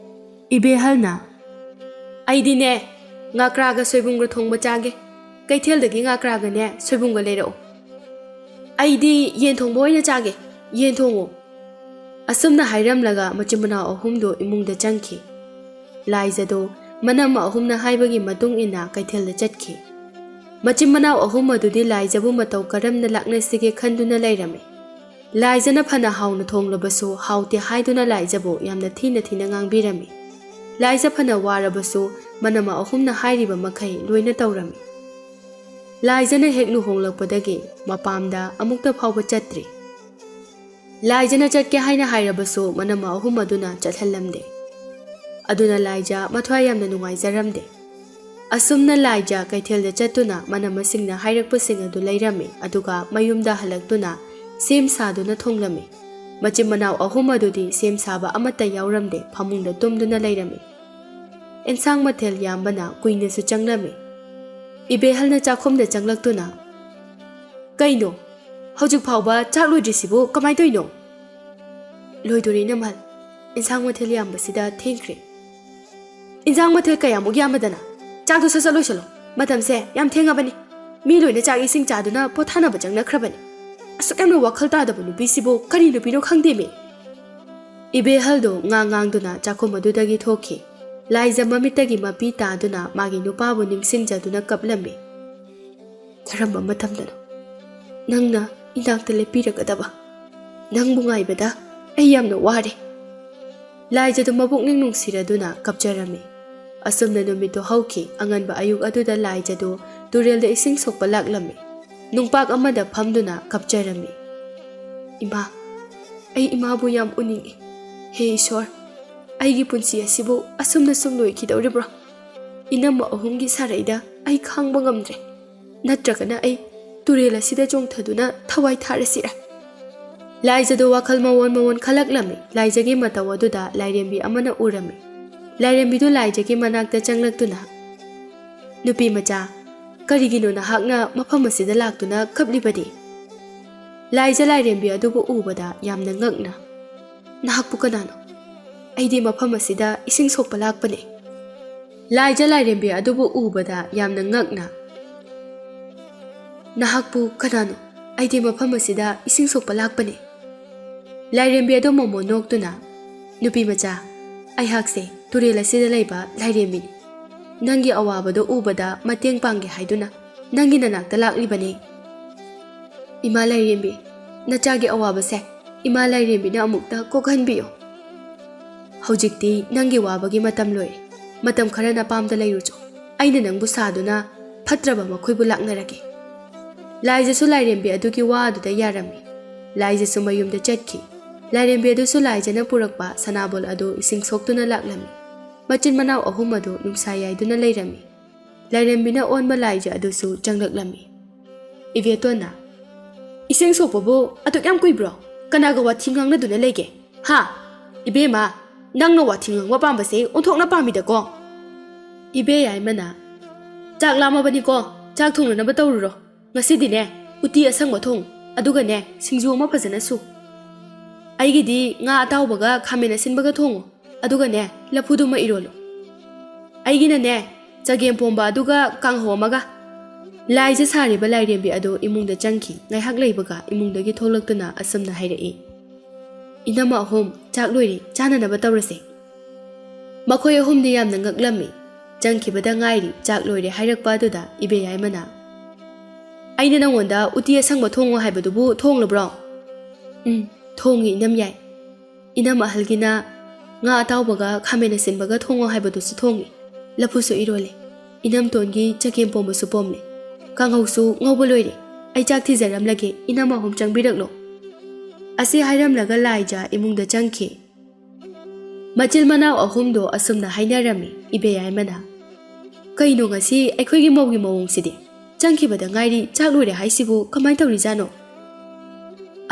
ꯏꯕꯦꯍꯜꯅ, "ꯑꯩꯗꯤꯅꯦ, ꯉꯥꯀ꯭ꯔꯥꯒ ꯁꯣꯏꯕꯨꯝꯒ ꯊꯣꯡꯕ ꯆꯥꯒꯦ꯫ ꯀꯩꯊꯦꯜꯗꯒꯤ ꯉꯥꯀ꯭ꯔꯥꯒꯅꯦ, ꯁꯣꯏꯕꯨꯝꯒ ꯂꯩꯔꯛꯑꯣ꯫" "ꯑꯩꯗꯤ ꯌꯦꯟ ꯊꯣꯡꯕ ꯑꯣꯏꯅ ꯆꯥꯒꯦ, ꯌꯦꯟ ꯊꯣꯡꯉꯣ꯫" ꯑꯁꯨꯝꯅ ꯍꯥꯏꯔꯝꯂꯒ ꯃꯆꯤꯟ ꯃꯅꯥꯎ ꯑꯍꯨꯝꯗꯨ ꯏꯃꯨꯡꯗ ꯆꯪꯈꯤ꯫ ꯂꯥꯏꯖꯗꯨ ꯃꯅꯝꯃ ꯑꯍꯨꯝꯅ ꯍꯥꯏꯕꯒꯤ ꯃꯇꯨꯡ ꯏꯟꯅ ꯀꯩꯊꯦꯜꯗ ꯆꯠꯈꯤ꯫ ꯃꯆꯤꯟ ꯃꯅꯥꯎ ꯑꯍꯨꯝ ꯑꯗꯨꯗꯤ ꯂꯥꯏꯖꯕꯨ ꯃꯇꯧ ꯀꯔꯝꯅ ꯂꯥꯛꯅꯁꯤꯒꯦ ꯈꯟꯗꯨꯅ ꯂꯩꯔꯝꯃꯤ꯫ ꯂꯥꯏꯖꯅ ꯐꯅ ꯍꯥꯎꯅ ꯊꯣꯡꯂꯕꯁꯨ ꯍꯥꯎꯇꯦ ꯍꯥꯏꯗꯨꯅ ꯂꯥꯏꯖꯕꯨ ꯌꯥꯝꯅ ꯊꯤꯅ ꯊꯤꯅ ꯉꯥꯡꯕꯤꯔꯝꯃꯤ꯫ ꯂꯥꯏꯖ ꯐꯅ ꯋꯥꯔꯕꯁꯨ ꯃꯅꯝꯃ ꯑꯍꯨꯝꯅ ꯍꯥꯏꯔꯤꯕ ꯃꯈꯩ ꯂꯣꯏꯅ ꯇꯧꯔꯝꯃꯤ꯫ ꯂꯥꯏꯖꯅ ꯍꯦꯛ ꯂꯨꯍꯣꯡꯂꯛꯄꯗꯒꯤ ꯃꯄꯥꯝꯗ ꯑꯃꯨꯛꯇ ꯐꯥꯎꯕ ꯆꯠꯇ꯭ꯔꯤ꯫ ꯂꯥꯏꯖꯅ ꯆꯠꯀꯦ ꯍꯥꯏꯅ ꯍꯥꯏꯔꯕꯁꯨ ꯃꯅꯝꯃ ꯑꯍꯨꯝ ꯑꯗꯨꯅ ꯆꯠꯍꯜꯂꯝꯗꯦ꯫ ꯑꯗꯨꯅ ꯂꯥꯏꯖ ꯃꯊ꯭ꯋꯥꯏ ꯌꯥꯝꯅ ꯅꯨꯡꯉꯥꯏꯖꯔꯝꯗꯦ꯫ ꯑꯁꯨꯝꯅ ꯂꯥꯏꯖ ꯀꯩꯊꯦꯜꯗ ꯆꯠꯇꯨꯅ ꯃꯅꯝꯃꯁꯤꯡꯅ ꯍꯥꯏꯔꯛꯄꯁꯤꯡ ꯑꯗꯨ ꯂꯩꯔꯝꯃꯤ, ꯑꯗꯨꯒ ꯃꯌꯨꯝꯗ ꯍꯜꯂꯛꯇꯨꯅ ꯁꯦꯝ ꯁꯥꯗꯨꯅ ꯊꯣꯡꯂꯝꯃꯤ꯫ ꯃꯆꯤꯟ ꯃꯅꯥꯎ ꯑꯍꯨꯝ ꯑꯗꯨꯗꯤ ꯁꯦꯝ ꯁꯥꯕ ꯑꯃꯠꯇ ꯌꯥꯎꯔꯝꯗꯦ, ꯐꯃꯨꯡꯗ ꯇꯨꯝꯗꯨꯅ ꯂꯩꯔꯝꯃꯤ꯫ ꯑꯦꯟꯁꯥꯡ ꯃꯊꯦꯜ ꯌꯥꯝꯕꯅ ꯀꯨꯏꯅꯁꯨ ꯆꯪꯂꯝꯃꯤ꯫ ꯏꯕꯦꯍꯜꯅ ꯆꯥꯛꯈꯨꯝꯗ ꯆꯪꯂꯛꯇꯨꯅ, "ꯀꯩꯅꯣ, ꯍꯧꯖꯤꯛ ꯐꯥꯎꯕ ꯆꯥꯛ ꯂꯣꯏꯗ꯭ꯔꯤꯁꯤꯕꯨ ꯀꯃꯥꯏ ꯇꯧꯔꯤꯅꯣ?" "ꯂꯣꯏꯗꯣꯔꯦ, ꯏꯅꯝꯍꯜ꯫ ꯏꯟꯁꯥꯡ ꯃꯊꯦꯜ ꯌꯥꯝꯕꯁꯤꯗ ꯊꯦꯡꯈ꯭ꯔꯦ꯫" "ꯏꯟꯁꯥꯡ ꯃꯊꯦꯜ ꯀꯌꯥꯃꯨꯛ ꯌꯥꯝꯕꯗꯅ? ꯆꯥꯛꯇꯣ ꯁꯠ ꯁꯠ ꯂꯣꯏꯁꯜꯂꯣ꯫ ꯃꯇꯝꯁꯦ ꯌꯥꯝ ꯊꯦꯡꯉꯕꯅꯤ꯫ ꯃꯤ ꯂꯣꯏꯅ ꯆꯥꯛ ꯏꯁꯤꯡ ꯆꯥꯗꯨꯅ ꯄꯣꯊꯥꯅꯕ ꯆꯪꯅꯈ꯭ꯔꯕꯅꯤ꯫ ꯑꯁꯨꯛ ꯌꯥꯝꯅ ꯋꯥꯈꯜ ꯇꯥꯗꯕ ꯅꯨꯄꯤꯁꯤꯕꯨ ꯀꯔꯤ ꯅꯨꯄꯤꯅꯣ ꯈꯪꯗꯦꯃꯤ꯫" ꯏꯕꯦꯍꯜꯗꯣ ꯉꯥꯡ ꯉꯥꯡꯗꯨꯅ ꯆꯥꯛꯈꯨꯝ ꯑꯗꯨꯗꯒꯤ ꯊꯣꯛꯈꯤ꯫ ꯂꯥꯏꯖ ꯃꯃꯤꯠꯇꯒꯤ ꯃꯄꯤ ꯇꯥꯗꯨꯅ ꯃꯥꯒꯤ ꯅꯨꯄꯥꯕꯨ ꯅꯤꯡꯁꯤꯡꯖꯗꯨꯅ ꯀꯞꯂꯝꯃꯤ꯫ "ꯀꯔꯝꯕ ꯃꯇꯝꯗꯅꯣ ꯅꯪꯅ ꯏꯅꯥꯛꯇ ꯂꯦꯞꯄꯤꯔꯒꯗꯕ? ꯅꯪꯕꯨ ꯉꯥꯏꯕꯗ ꯑꯩ ꯌꯥꯝꯅ ꯋꯥꯔꯦ꯫" ꯂꯥꯏꯖꯗꯨ ꯃꯄꯨꯛꯅꯤꯡ ꯅꯨꯡꯁꯤꯔꯗꯨꯅ ꯀꯞꯆꯔꯝꯃꯤ꯫ ꯑꯁꯨꯝꯅ ꯅꯨꯃꯤꯠꯇꯨ ꯍꯧꯈꯤ꯫ ꯑꯉꯟꯕ ꯑꯌꯨꯛ ꯑꯗꯨꯗ ꯂꯥꯏꯖꯗꯨ ꯇꯨꯔꯦꯜꯗ ꯏꯁꯤꯡ ꯁꯣꯛꯄ ꯂꯥꯛꯂꯝꯃꯤ꯫ ꯅꯨꯡꯄꯥꯛ ꯑꯃꯗ ꯐꯝꯗꯨꯅ ꯀꯞꯆꯔꯝꯃꯤ꯫ "ꯏꯃꯥ, ꯑꯩ ꯏꯃꯥꯕꯨ ꯌꯥꯝ ꯎꯅꯤꯡꯏ꯫ ꯍꯦ ꯏꯁꯣꯔ, ꯑꯩꯒꯤ ꯄꯨꯟꯁꯤ ꯑꯁꯤꯕꯨ ꯑꯁꯨꯝꯅ ꯁꯨꯝ ꯂꯣꯏꯈꯤꯗꯧꯔꯤꯕ꯭ꯔꯣ? ꯏꯅꯝꯃ ꯑꯍꯨꯝꯒꯤ ꯁꯥꯔꯩꯗ ꯑꯩ ꯈꯥꯡꯕ ꯉꯝꯗ꯭ꯔꯦ꯫ ꯅꯠꯇ꯭ꯔꯒꯅ ꯑꯩ ꯇꯨꯔꯦꯜ ꯑꯁꯤꯗ ꯆꯣꯡꯊꯗꯨꯅ ꯊꯋꯥꯏ ꯊꯥꯔꯁꯤꯔꯥ?" ꯂꯥꯏꯖꯗꯨ ꯋꯥꯈꯜ ꯃꯑꯣꯟ ꯃꯑꯣꯟ ꯈꯜꯂꯛꯂꯝꯃꯤ꯫ ꯂꯥꯏꯖꯒꯤ ꯃꯇꯧ ꯑꯗꯨꯗ ꯂꯥꯏꯔꯦꯝꯕꯤ ꯑꯃꯅ ꯎꯔꯝꯃꯤ꯫ ꯂꯥꯏꯔꯦꯝꯕꯤꯗꯨ ꯂꯥꯏꯖꯒꯤ ꯃꯅꯥꯛꯇ ꯆꯪꯂꯛꯇꯨꯅ, "ꯅꯨꯄꯤ ꯃꯆꯥ, "ꯀꯔꯤꯒꯤꯅꯣ ꯅꯍꯥꯛꯅ ꯃꯐꯝ ꯑꯁꯤꯗ ꯂꯥꯛꯇꯨꯅ ꯀꯞꯂꯤꯕꯗꯤ?" ꯂꯥꯏꯖ ꯂꯥꯏꯔꯦꯝꯕꯤ ꯑꯗꯨꯕꯨ ꯎꯕꯗ ꯌꯥꯝꯅ ꯉꯛꯅ, "ꯅꯍꯥꯛꯄꯨ ꯀꯅꯥꯅꯣ? ꯑꯩꯗꯤ ꯃꯐꯝ ꯑꯁꯤꯗ ꯏꯁꯤꯡ ꯁꯣꯛꯄ ꯂꯥꯛꯄꯅꯦ꯫" ꯂꯥꯏꯖ ꯂꯥꯏꯔꯦꯝꯕꯤ ꯑꯗꯨꯕꯨ ꯎꯕꯗ ꯌꯥꯝꯅ ꯉꯛꯅ, "ꯅꯍꯥꯛꯄꯨ ꯀꯅꯥꯅꯣ? ꯑꯩꯗꯤ ꯃꯐꯝ ꯑꯁꯤꯗ ꯏꯁꯤꯡ ꯁꯣꯛꯄ ꯂꯥꯛꯄꯅꯦ꯫" ꯂꯥꯏꯔꯦꯝꯕꯤ ꯑꯗꯨ ꯃꯣꯃꯣꯟ ꯅꯣꯛꯇꯨꯅ, "ꯅꯨꯄꯤ ꯃꯆꯥ, ꯑꯩꯍꯥꯛꯁꯦ ꯇꯨꯔꯦꯜ ꯑꯁꯤꯗ ꯂꯩꯕ ꯂꯥꯏꯔꯦꯝꯕꯤꯅꯤ꯫ ꯅꯪꯒꯤ ꯑꯋꯥꯕꯗꯣ ꯎꯕꯗ ꯃꯇꯦꯡ ꯄꯥꯡꯒꯦ ꯍꯥꯏꯗꯨꯅ ꯅꯪꯒꯤ ꯅꯅꯥꯛꯇ ꯂꯥꯛꯂꯤꯕꯅꯦ꯫" "ꯏꯃꯥ ꯂꯥꯏꯔꯦꯝꯕꯤ, ꯅꯆꯥꯒꯤ ꯑꯋꯥꯕꯁꯦ ꯏꯃꯥ ꯂꯥꯏꯔꯦꯝꯕꯤꯅ ꯑꯃꯨꯛꯇ ꯀꯣꯛꯍꯟꯕꯤꯌꯨ꯫ ꯍꯧꯖꯤꯛꯇꯤ ꯅꯪꯒꯤ ꯋꯥꯕꯒꯤ ꯃꯇꯝ ꯂꯣꯏꯔꯦ꯫ ꯃꯇꯝ ꯈꯔ ꯅꯄꯥꯝꯗ ꯂꯩꯔꯨꯆꯣ꯫ ꯑꯩꯅ ꯅꯪꯕꯨ ꯁꯥꯗꯨꯅ ꯐꯠꯇ꯭ꯔꯕ ꯃꯈꯣꯏꯕꯨ ꯂꯥꯛꯅꯔꯒꯦ꯫" ꯂꯥꯏꯖꯁꯨ ꯂꯥꯏꯔꯦꯝꯕꯤ ꯑꯗꯨꯒꯤ ꯋꯥ ꯑꯗꯨꯗ ꯌꯥꯔꯝꯃꯤ꯫ ꯂꯥꯏꯖꯁꯨ ꯃꯌꯨꯝꯗ ꯆꯠꯈꯤ꯫ ꯂꯥꯏꯔꯦꯝꯕꯤ ꯑꯗꯨꯁꯨ ꯂꯥꯏꯖꯅ ꯄꯨꯔꯛꯄ ꯁꯅꯥꯕꯣꯜ ꯑꯗꯨ ꯏꯁꯤꯡ ꯁꯣꯛꯇꯨꯅ ꯂꯥꯛꯂꯝꯃꯤ꯫ ꯃꯆꯤꯟ ꯃꯅꯥꯎ ꯑꯍꯨꯝ ꯑꯗꯨ ꯅꯨꯡꯁꯥ ꯌꯥꯏꯗꯨꯅ ꯂꯩꯔꯝꯃꯤ꯫ ꯂꯥꯏꯔꯦꯝꯕꯤꯅ ꯑꯣꯟꯕ ꯂꯥꯏꯖ ꯑꯗꯨꯁꯨ ꯆꯪꯂꯛꯂꯝꯃꯤ꯫ ꯏꯕꯦꯇꯣꯟꯅ, "ꯏꯁꯤꯡ ꯁꯣꯛꯄꯕꯨ ꯑꯗꯨꯛ ꯌꯥꯝ ꯀꯨꯏꯕ꯭ꯔꯣ? ꯀꯅꯥꯒ ꯋꯥꯊꯤ ꯉꯥꯡꯅꯗꯨꯅ ꯂꯩꯒꯦ? ꯍꯥ? ꯏꯕꯦꯝꯃ, ꯅꯪꯅ ꯋꯥꯊꯤ ꯉꯥꯡꯕ ꯄꯥꯝꯕꯁꯦ ꯑꯣꯟꯊꯣꯛꯅ ꯄꯥꯝꯃꯤꯗꯀꯣ꯫" ꯏꯕꯦ ꯌꯥꯏꯃꯅ, "ꯆꯥꯛ ꯂꯥꯝꯃꯕꯅꯤꯀꯣ, ꯆꯥꯛ ꯊꯣꯡꯅꯅꯕ ꯇꯧꯔꯨꯔꯣ꯫ ꯉꯁꯤꯗꯤꯅꯦ, ꯎꯇꯤ ꯑꯁꯪꯕ ꯊꯣꯡ, ꯑꯗꯨꯒꯅꯦ, ꯁꯤꯡꯖꯨ ꯑꯃ ꯐꯖꯅ ꯁꯨ꯫ ꯑꯩꯒꯤꯗꯤ ꯉꯥ ꯑꯇꯥꯎꯕꯒ ꯈꯥꯃꯦꯟ ꯑꯁꯤꯟꯕꯒ ꯊꯣꯡꯉꯣ, ꯑꯗꯨꯒꯅꯦ, ꯂꯐꯨꯗꯨꯃ ꯏꯔꯣꯜꯂꯨ꯫ ꯑꯩꯒꯤꯅꯅꯦ, ꯆꯒꯦꯝ ꯄꯣꯝꯕ ꯑꯗꯨꯒ ꯀꯥꯡꯍꯧ ꯑꯃꯒ꯫" ꯂꯥꯏꯖ ꯁꯥꯔꯤꯕ ꯂꯥꯏꯔꯦꯝꯕꯤ ꯑꯗꯨ ꯏꯃꯨꯡꯗ ꯆꯪꯈꯤ꯫ ꯉꯥꯏꯍꯥꯛ ꯂꯩꯕꯒ ꯏꯃꯨꯡꯗꯒꯤ ꯊꯣꯛꯂꯛꯇꯨꯅ ꯑꯁꯨꯝꯅ ꯍꯥꯏꯔꯛꯏ, "ꯏꯅꯝꯃ ꯑꯍꯨꯝ, ꯆꯥꯛ ꯂꯣꯏꯔꯦ, ꯆꯥꯅꯅꯕ ꯇꯧꯔꯁꯦ꯫" ꯃꯈꯣꯏ ꯑꯍꯨꯝꯗꯤ ꯌꯥꯝꯅ ꯉꯛꯂꯝꯃꯤ꯫ ꯆꯪꯈꯤꯕꯗ ꯉꯥꯏꯔꯤ ꯆꯥꯛ ꯂꯣꯏꯔꯦ ꯍꯥꯏꯔꯛꯄ ꯑꯗꯨꯗ ꯏꯕꯦꯌꯥꯏꯃꯅ, "ꯑꯩꯅ ꯅꯪꯉꯣꯟꯗ ꯎꯇꯤ ꯑꯁꯪꯕ ꯊꯣꯡꯉꯣ ꯍꯥꯏꯕꯗꯨꯕꯨ ꯊꯣꯡꯂꯕ꯭ꯔꯣ?" "ꯎꯝ, ꯊꯣꯡꯉꯤ ꯏꯅꯝ ꯌꯥꯏ꯫ ꯏꯅꯝ ꯑꯍꯜꯒꯤꯅ ꯉꯥ ꯑꯇꯥꯎꯕꯒ ꯈꯥꯃꯦꯟ ꯑꯁꯤꯟꯕꯒ ꯊꯣꯡꯉꯣ ꯍꯥꯏꯕꯗꯨꯁꯨ ꯊꯣꯡꯉꯤ꯫ ꯂꯐꯨꯁꯨ ꯏꯔꯣꯜꯂꯦ꯫ ꯏꯅꯝꯇꯣꯟꯒꯤ ꯆꯒꯦꯝ ꯄꯣꯝꯕꯁꯨ ꯄꯣꯝꯂꯦ꯫ ꯀꯥꯡꯍꯧꯁꯨ ꯉꯧꯕ ꯂꯣꯏꯔꯦ꯫ ꯑꯩ ꯆꯥꯛ ꯊꯤꯖꯔꯝꯂꯒꯦ, ꯏꯅꯝ ꯑꯍꯨꯝ ꯆꯪꯕꯤꯔꯛꯂꯣ꯫" ꯑꯁꯤ ꯍꯥꯏꯔꯝꯂꯒ ꯂꯥꯏꯖ ꯏꯃꯨꯡꯗ ꯆꯪꯈꯤ꯫ ꯃꯆꯤꯜ ꯃꯅꯥꯎ ꯑꯍꯨꯝꯗꯣ ꯑꯁꯨꯝꯅ ꯍꯥꯏꯅꯔꯝꯃꯤ, ꯏꯕꯦꯌꯥꯏꯃꯅ, "ꯀꯩꯅꯣ ꯉꯁꯤ ꯑꯩꯈꯣꯏꯒꯤ ꯃꯧꯒꯤ ꯃꯑꯣꯡꯁꯤꯗꯤ? ꯆꯪꯈꯤꯕꯗ ꯉꯥꯏꯔꯤ ꯆꯥꯛ ꯂꯣꯏꯔꯦ ꯍꯥꯏꯁꯤꯕꯨ ꯀꯃꯥꯏꯅ ꯇꯧꯔꯤꯖꯥꯠꯅꯣ?"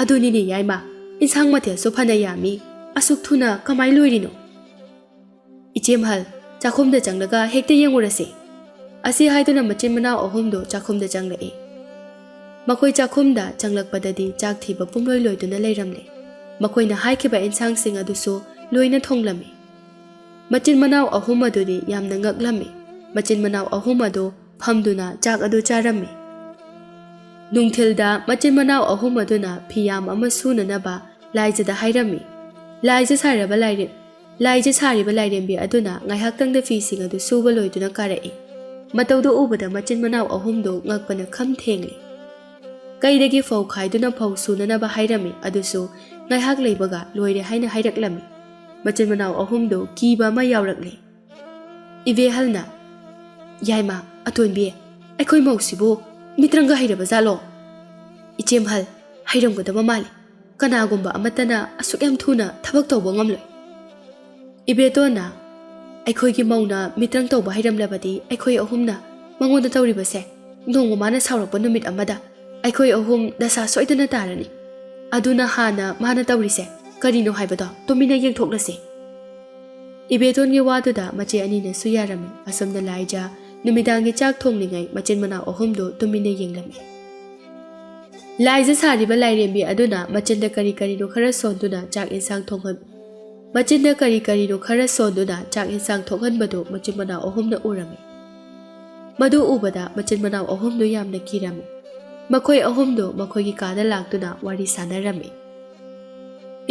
"ꯑꯗꯨꯅꯤꯅꯦ ꯌꯥꯏꯃ, ꯏꯟꯁꯥꯡ ꯃꯊꯦꯜꯁꯨ ꯐꯅ ꯌꯥꯝꯃꯤ, ꯑꯁꯨꯛ ꯊꯨꯅ ꯀꯃꯥꯏꯅ ꯂꯣꯏꯔꯤꯅꯣ?" "ꯏꯆꯦꯝꯍꯜ, ꯆꯥꯛꯈꯨꯝꯗ ꯆꯪꯂꯒ ꯍꯦꯛꯇ ꯌꯦꯡꯉꯨꯔꯁꯤ꯫" ꯑꯁꯤ ꯍꯥꯏꯗꯨꯅ ꯃꯆꯤꯟ ꯃꯅꯥꯎ ꯑꯍꯨꯝꯗꯨ ꯆꯥꯛꯈꯨꯝꯗ ꯆꯪꯂꯛꯏ꯫ ꯃꯈꯣꯏ ꯆꯥꯛꯈꯨꯝꯗ ꯆꯪꯂꯛꯄꯗꯗꯤ ꯆꯥꯛ ꯊꯤꯕ ꯄꯨꯝꯂꯣꯏ ꯂꯣꯏꯗꯨꯅ ꯂꯩꯔꯝꯂꯦ꯫ ꯃꯈꯣꯏꯅ ꯍꯥꯏꯈꯤꯕ ꯑꯦꯟꯁꯥꯡꯁꯤꯡ ꯑꯗꯨꯁꯨ ꯂꯣꯏꯅ ꯊꯣꯡꯂꯝꯃꯤ꯫ ꯃꯆꯤꯟ ꯃꯅꯥꯎ ꯑꯍꯨꯝ ꯑꯗꯨꯗꯤ ꯌꯥꯝꯅ ꯉꯛꯂꯝꯃꯤ꯫ ꯃꯆꯤꯟ ꯃꯅꯥꯎ ꯑꯍꯨꯝ ꯑꯗꯨ ꯐꯝꯗꯨꯅ ꯆꯥꯛ ꯑꯗꯨ ꯆꯥꯔꯝꯃꯤ꯫ ꯅꯨꯡꯊꯤꯜꯗ ꯃꯆꯤꯟ ꯃꯅꯥꯎ ꯑꯍꯨꯝ ꯑꯗꯨꯅ ꯐꯤꯌꯥꯝ ꯑꯃ ꯁꯨꯅꯅꯕ ꯂꯥꯏꯖꯗ ꯍꯥꯏꯔꯝꯃꯤ꯫ ꯂꯥꯏꯖ ꯁꯥꯔꯕ ꯂꯥꯏꯔꯦ-, ꯂꯥꯏꯖ ꯁꯥꯔꯤꯕ ꯂꯥꯏꯔꯦꯝꯕꯤ ꯑꯗꯨꯅ ꯉꯥꯏꯍꯥꯛꯇꯪꯗ ꯐꯤꯁꯤꯡ ꯑꯗꯨ ꯁꯨꯕ ꯂꯣꯏꯗꯨꯅ ꯀꯥꯔꯛꯏ꯫ ꯃꯇꯧꯗꯨ ꯎꯕꯗ ꯃꯆꯤꯟ ꯃꯅꯥꯎ ꯑꯍꯨꯝꯗꯨ ꯉꯛꯄꯅ ꯈꯝ ꯊꯦꯡꯂꯦ꯫ ꯀꯩꯗꯒꯤ ꯐꯧ ꯈꯥꯏꯗꯨꯅ ꯐꯧ ꯁꯨꯅꯅꯕ ꯍꯥꯏꯔꯝꯃꯤ, ꯑꯗꯨꯁꯨ ꯉꯥꯏꯍꯥꯛ ꯂꯩꯕꯒ ꯂꯣꯏꯔꯦ ꯍꯥꯏꯅ ꯍꯥꯏꯔꯛꯂꯝꯃꯤ꯫ ꯃꯆꯤꯟ ꯃꯅꯥꯎ ꯑꯍꯨꯝꯗꯨ ꯀꯤꯕ ꯑꯃ ꯌꯥꯎꯔꯛꯂꯦ꯫ ꯏꯕꯦꯍꯜꯅ, "ꯌꯥꯏꯃ, ꯑꯇꯣꯟꯕꯤ, ꯑꯩꯈꯣꯏ ꯃꯧꯁꯤꯕꯨ ꯃꯤꯇ꯭ꯔꯪꯒ ꯍꯩꯔꯕ ꯖꯥꯠꯂꯣ? ꯏꯆꯦꯝꯍꯜ, ꯍꯩꯔꯝꯒꯗꯕ ꯃꯥꯜꯂꯤ꯫ ꯀꯅꯥꯒꯨꯝꯕ ꯑꯃꯠꯇꯅ ꯑꯁꯨꯛ ꯌꯥꯝ ꯊꯨꯅ ꯊꯕꯛ ꯇꯧꯕ ꯉꯝꯂꯣꯏ꯫" ꯏꯕꯦꯇꯣꯟꯅ, "ꯑꯩꯈꯣꯏꯒꯤ ꯃꯧꯅ ꯃꯤꯇ꯭ꯔꯪ ꯇꯧꯕ ꯍꯩꯔꯝꯂꯕꯗꯤ ꯑꯩꯈꯣꯏ ꯑꯍꯨꯝꯅ ꯃꯉꯣꯟꯗ ꯇꯧꯔꯤꯕꯁꯦ, ꯅꯣꯡꯃ ꯃꯥꯅ ꯁꯥꯎꯔꯛꯄ ꯅꯨꯃꯤꯠ ꯑꯃꯗ ꯑꯩꯈꯣꯏ ꯑꯍꯨꯝ ꯗꯁꯥ ꯁꯣꯏꯗꯅ ꯇꯥꯔꯅꯤ꯫ ꯑꯗꯨꯅ ꯍꯥꯟꯅ ꯃꯥꯅ ꯇꯧꯔꯤꯁꯦ ꯀꯔꯤꯅꯣ ꯍꯥꯏꯕꯗꯣ ꯇꯨꯃꯤꯟꯅ ꯌꯦꯡꯊꯣꯛꯂꯁꯤ꯫" ꯏꯕꯦꯇꯣꯟꯒꯤ ꯋꯥꯗꯨꯗ ꯃꯆꯦ ꯑꯅꯤꯅꯁꯨ ꯌꯥꯔꯝꯃꯤ꯫ ꯑꯁꯨꯝꯅ ꯂꯥꯏꯖ ꯅꯨꯃꯤꯗꯥꯡꯒꯤ ꯆꯥꯛ ꯊꯣꯡꯂꯤꯉꯩ ꯃꯆꯤꯟ ꯃꯅꯥꯎ ꯑꯍꯨꯝꯗꯨ ꯇꯨꯃꯤꯟꯅ ꯌꯦꯡꯂꯝꯃꯤ꯫ ꯂꯥꯏꯖ ꯁꯥꯔꯤꯕ ꯂꯥꯏꯔꯦꯝꯕꯤ ꯑꯗꯨꯅ ꯃꯆꯤꯟꯗ ꯀꯔꯤ ꯀꯔꯤꯅꯣ ꯈꯔ ꯁꯣꯟꯗꯨꯅ ꯆꯥꯛ ꯏꯟꯁꯥꯡ ꯊꯣꯡꯍꯟ-, ꯃꯆꯤꯟꯗ ꯀꯔꯤ ꯀꯔꯤꯅꯣ ꯈꯔ ꯁꯣꯟꯗꯨꯅ ꯆꯥꯛ ꯏꯟꯁꯥꯡ ꯊꯣꯛꯍꯟꯕꯗꯨ ꯃꯆꯤꯟ ꯃꯅꯥꯎ ꯑꯍꯨꯝꯅ ꯎꯔꯝꯃꯤ꯫ ꯃꯗꯨ ꯎꯕꯗ ꯃꯆꯤꯟ ꯃꯅꯥꯎ ꯑꯍꯨꯝꯗꯨ ꯌꯥꯝꯅ ꯀꯤꯔꯝꯃꯤ꯫ ꯃꯈꯣꯏ ꯑꯍꯨꯝꯗꯨ ꯃꯈꯣꯏꯒꯤ ꯀꯥꯗ ꯂꯥꯛꯇꯨꯅ ꯋꯥꯔꯤ ꯁꯥꯟꯅꯔꯝꯃꯤ꯫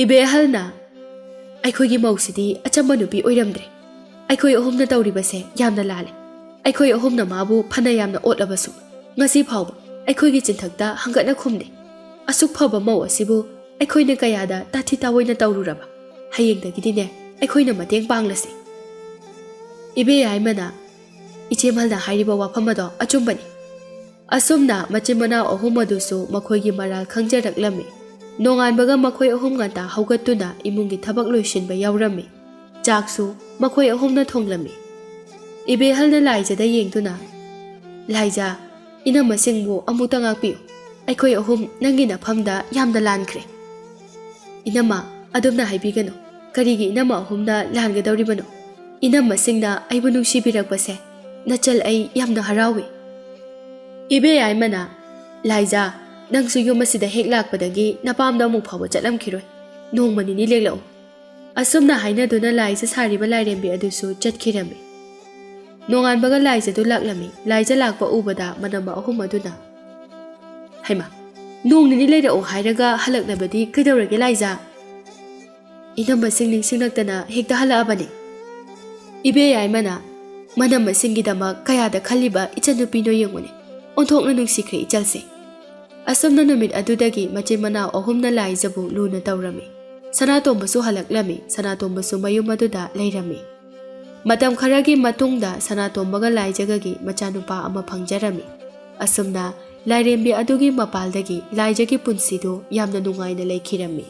ꯏꯕꯦ ꯑꯍꯜꯅ, "ꯑꯩꯈꯣꯏꯒꯤ ꯃꯧꯁꯤꯗꯤ ꯑꯆꯝꯕ ꯅꯨꯄꯤ ꯑꯣꯏꯔꯝꯗ꯭ꯔꯦ꯫ ꯑꯩꯈꯣꯏ ꯑꯍꯨꯝꯅ ꯇꯧꯔꯤꯕꯁꯦ ꯌꯥꯝꯅ ꯂꯥꯜꯂꯦ꯫ ꯑꯩꯈꯣꯏ ꯑꯍꯨꯝꯅ ꯃꯥꯕꯨ ꯐꯅ ꯌꯥꯝꯅ ꯑꯣꯠꯂꯕꯁꯨ, ꯉꯁꯤ ꯐꯥꯎꯕ ꯑꯩꯈꯣꯏꯒꯤ ꯆꯤꯟꯊꯛꯇ ꯍꯪꯒꯠꯅ ꯈꯨꯝꯗꯦ꯫ ꯑꯁꯨꯛ ꯐꯕ ꯃꯧ ꯑꯁꯤꯕꯨ ꯑꯩꯈꯣꯏꯅ ꯀꯌꯥꯗ ꯇꯥꯊꯤ ꯇꯥꯑꯣꯏꯅ ꯇꯧꯔꯨꯔꯕ? ꯍꯌꯦꯡꯗꯒꯤꯗꯤꯅꯦ, ꯑꯩꯈꯣꯏꯅ ꯃꯇꯦꯡ ꯄꯥꯡꯂꯁꯤ꯫" ꯏꯕꯦ ꯌꯥꯏꯃꯅ, "ꯏꯆꯦꯃꯜꯅ ꯍꯥꯏꯔꯤꯕ ꯋꯥꯐꯝ ꯑꯗꯣ ꯑꯆꯨꯝꯕꯅꯤ꯫" ꯑꯁꯨꯝꯅ ꯃꯆꯤꯟ ꯃꯅꯥꯎ ꯑꯍꯨꯝ ꯑꯗꯨꯁꯨ ꯃꯈꯣꯏꯒꯤ ꯃꯔꯥꯜ ꯈꯪꯖꯔꯛꯂꯝꯃꯤ꯫ ꯅꯣꯡꯉꯥꯟꯕꯒ ꯃꯈꯣꯏ ꯑꯍꯨꯝ ꯉꯟꯇꯥ ꯍꯧꯒꯠꯇꯨꯅ ꯏꯃꯨꯡꯒꯤ ꯊꯕꯛ ꯂꯣꯏꯁꯤꯟꯕ ꯌꯥꯎꯔꯝꯃꯤ꯫ ꯆꯥꯛꯁꯨ ꯃꯈꯣꯏ ꯑꯍꯨꯝꯅ ꯊꯣꯡꯂꯝꯃꯤ꯫ ꯏꯕꯦꯍꯜꯅ ꯂꯥꯏꯖꯗ ꯌꯦꯡꯗꯨꯅ, "ꯂꯥꯏꯖ, ꯏꯅꯝꯃꯁꯤꯡꯕꯨ ꯑꯃꯨꯛꯇ ꯉꯥꯛꯄꯤꯌꯨ꯫ ꯑꯩꯈꯣꯏ ꯑꯍꯨꯝ ꯅꯪꯒꯤ ꯅꯐꯝꯗ ꯌꯥꯝꯅ ꯂꯥꯟꯈ꯭ꯔꯦ꯫" "ꯏꯅꯝꯃ, ꯑꯗꯨꯝꯅ ꯍꯥꯏꯕꯤꯒꯅꯨ꯫ ꯀꯔꯤꯒꯤ ꯏꯅꯝꯃ ꯑꯍꯨꯝꯅ ꯂꯥꯟꯒꯗꯧꯔꯤꯕꯅꯣ? ꯏꯅꯝꯃꯁꯤꯡꯅ ꯑꯩꯕꯨ ꯅꯨꯡꯁꯤꯕꯤꯔꯛꯄꯁꯦ ꯅꯆꯜ, ꯑꯩ ꯌꯥꯝꯅ ꯍꯔꯥꯎꯏ꯫ ꯏꯕꯦ ꯌꯥꯏꯃꯅ, "ꯂꯥꯏꯖꯥ, ꯅꯪꯁꯨ ꯌꯨꯝ ꯑꯁꯤꯗ ꯍꯦꯛ ꯂꯥꯛꯄꯗꯒꯤ ꯅꯄꯥꯝꯗ ꯑꯃꯨꯛ ꯐꯥꯎꯕ ꯆꯠꯂꯝꯈꯤꯔꯣꯏ꯫ ꯅꯣꯡꯃ ꯅꯤꯅꯤ ꯂꯦꯛꯂꯛꯎ꯫ ꯑꯁꯨꯝꯅ ꯍꯥꯏꯅꯗꯨꯅ ꯂꯥꯏꯖ ꯁꯥꯔꯤꯕ ꯂꯥꯏꯔꯦꯝꯕꯤ ꯑꯗꯨꯁꯨ ꯆꯠꯈꯤꯔꯝꯃꯤ꯫ ꯅꯣꯡꯉꯥꯟꯕꯒ ꯂꯥꯏꯖꯗꯨ ꯂꯥꯛꯂꯝꯃꯤ꯫ ꯂꯥꯏꯖ ꯂꯥꯛꯄ ꯎꯕꯗ ꯃꯅꯝꯃ ꯑꯍꯨꯝ ꯑꯗꯨꯅ, "ꯍꯩꯃꯥ, ꯅꯣꯡ ꯅꯤꯅꯤ ꯂꯩꯔꯛꯎ ꯍꯥꯏꯔꯒ ꯍꯜꯂꯛꯂꯕꯗꯤ ꯀꯩꯗꯧꯔꯒꯦ ꯂꯥꯏꯖ? ꯏꯅꯝꯃꯁꯤꯡ ꯅꯤꯡꯁꯤꯡꯂꯛꯇꯅ ꯍꯦꯛꯇ ꯍꯜꯂꯛꯑꯕꯅꯤ꯫" ꯏꯕꯦ ꯌꯥꯏꯃꯅ, "ꯃꯅꯝꯃꯁꯤꯡꯒꯤꯗꯃꯛ ꯀꯌꯥꯗ ꯈꯜꯂꯤꯕ ꯏꯆꯟꯅꯨꯄꯤꯅꯣ ꯌꯦꯡꯉꯨꯅꯦ꯫ ꯑꯣꯟꯊꯣꯛꯅ ꯅꯨꯡꯁꯤꯈ꯭ꯔꯦ ꯏꯆꯜꯁꯦ꯫" ꯑꯁꯨꯝꯅ ꯅꯨꯃꯤꯠ ꯑꯗꯨꯗꯒꯤ ꯃꯆꯤꯟ ꯃꯅꯥꯎ ꯑꯍꯨꯝꯅ ꯂꯥꯏꯖꯕꯨ ꯂꯨꯅ ꯇꯧꯔꯝꯃꯤ꯫ ꯁꯅꯥꯇꯣꯝꯕꯁꯨ ꯍꯜꯂꯛꯂꯝꯃꯤ꯫ ꯁꯅꯥꯇꯣꯝꯕꯁꯨ ꯃꯌꯨꯝ ꯑꯗꯨꯗ ꯂꯩꯔꯝꯃꯤ꯫ ꯃꯇꯝ ꯈꯔꯒꯤ ꯃꯇꯨꯡꯗ ꯁꯅꯥꯇꯣꯝꯕꯒ ꯂꯥꯏꯖꯒꯒꯤ ꯃꯆꯥꯅꯨꯄꯥ ꯑꯃ ꯐꯪꯖꯔꯝꯃꯤ꯫ ꯑꯁꯨꯝꯅ ꯂꯥꯏꯔꯦꯝꯕꯤ ꯑꯗꯨꯒꯤ ꯃꯄꯥꯜꯗꯒꯤ ꯂꯥꯏꯖꯒꯤ ꯄꯨꯟꯁꯤꯗꯨ ꯌꯥꯝꯅ ꯅꯨꯡꯉꯥꯏꯅ ꯂꯩꯈꯤꯔꯝꯃꯤ꯫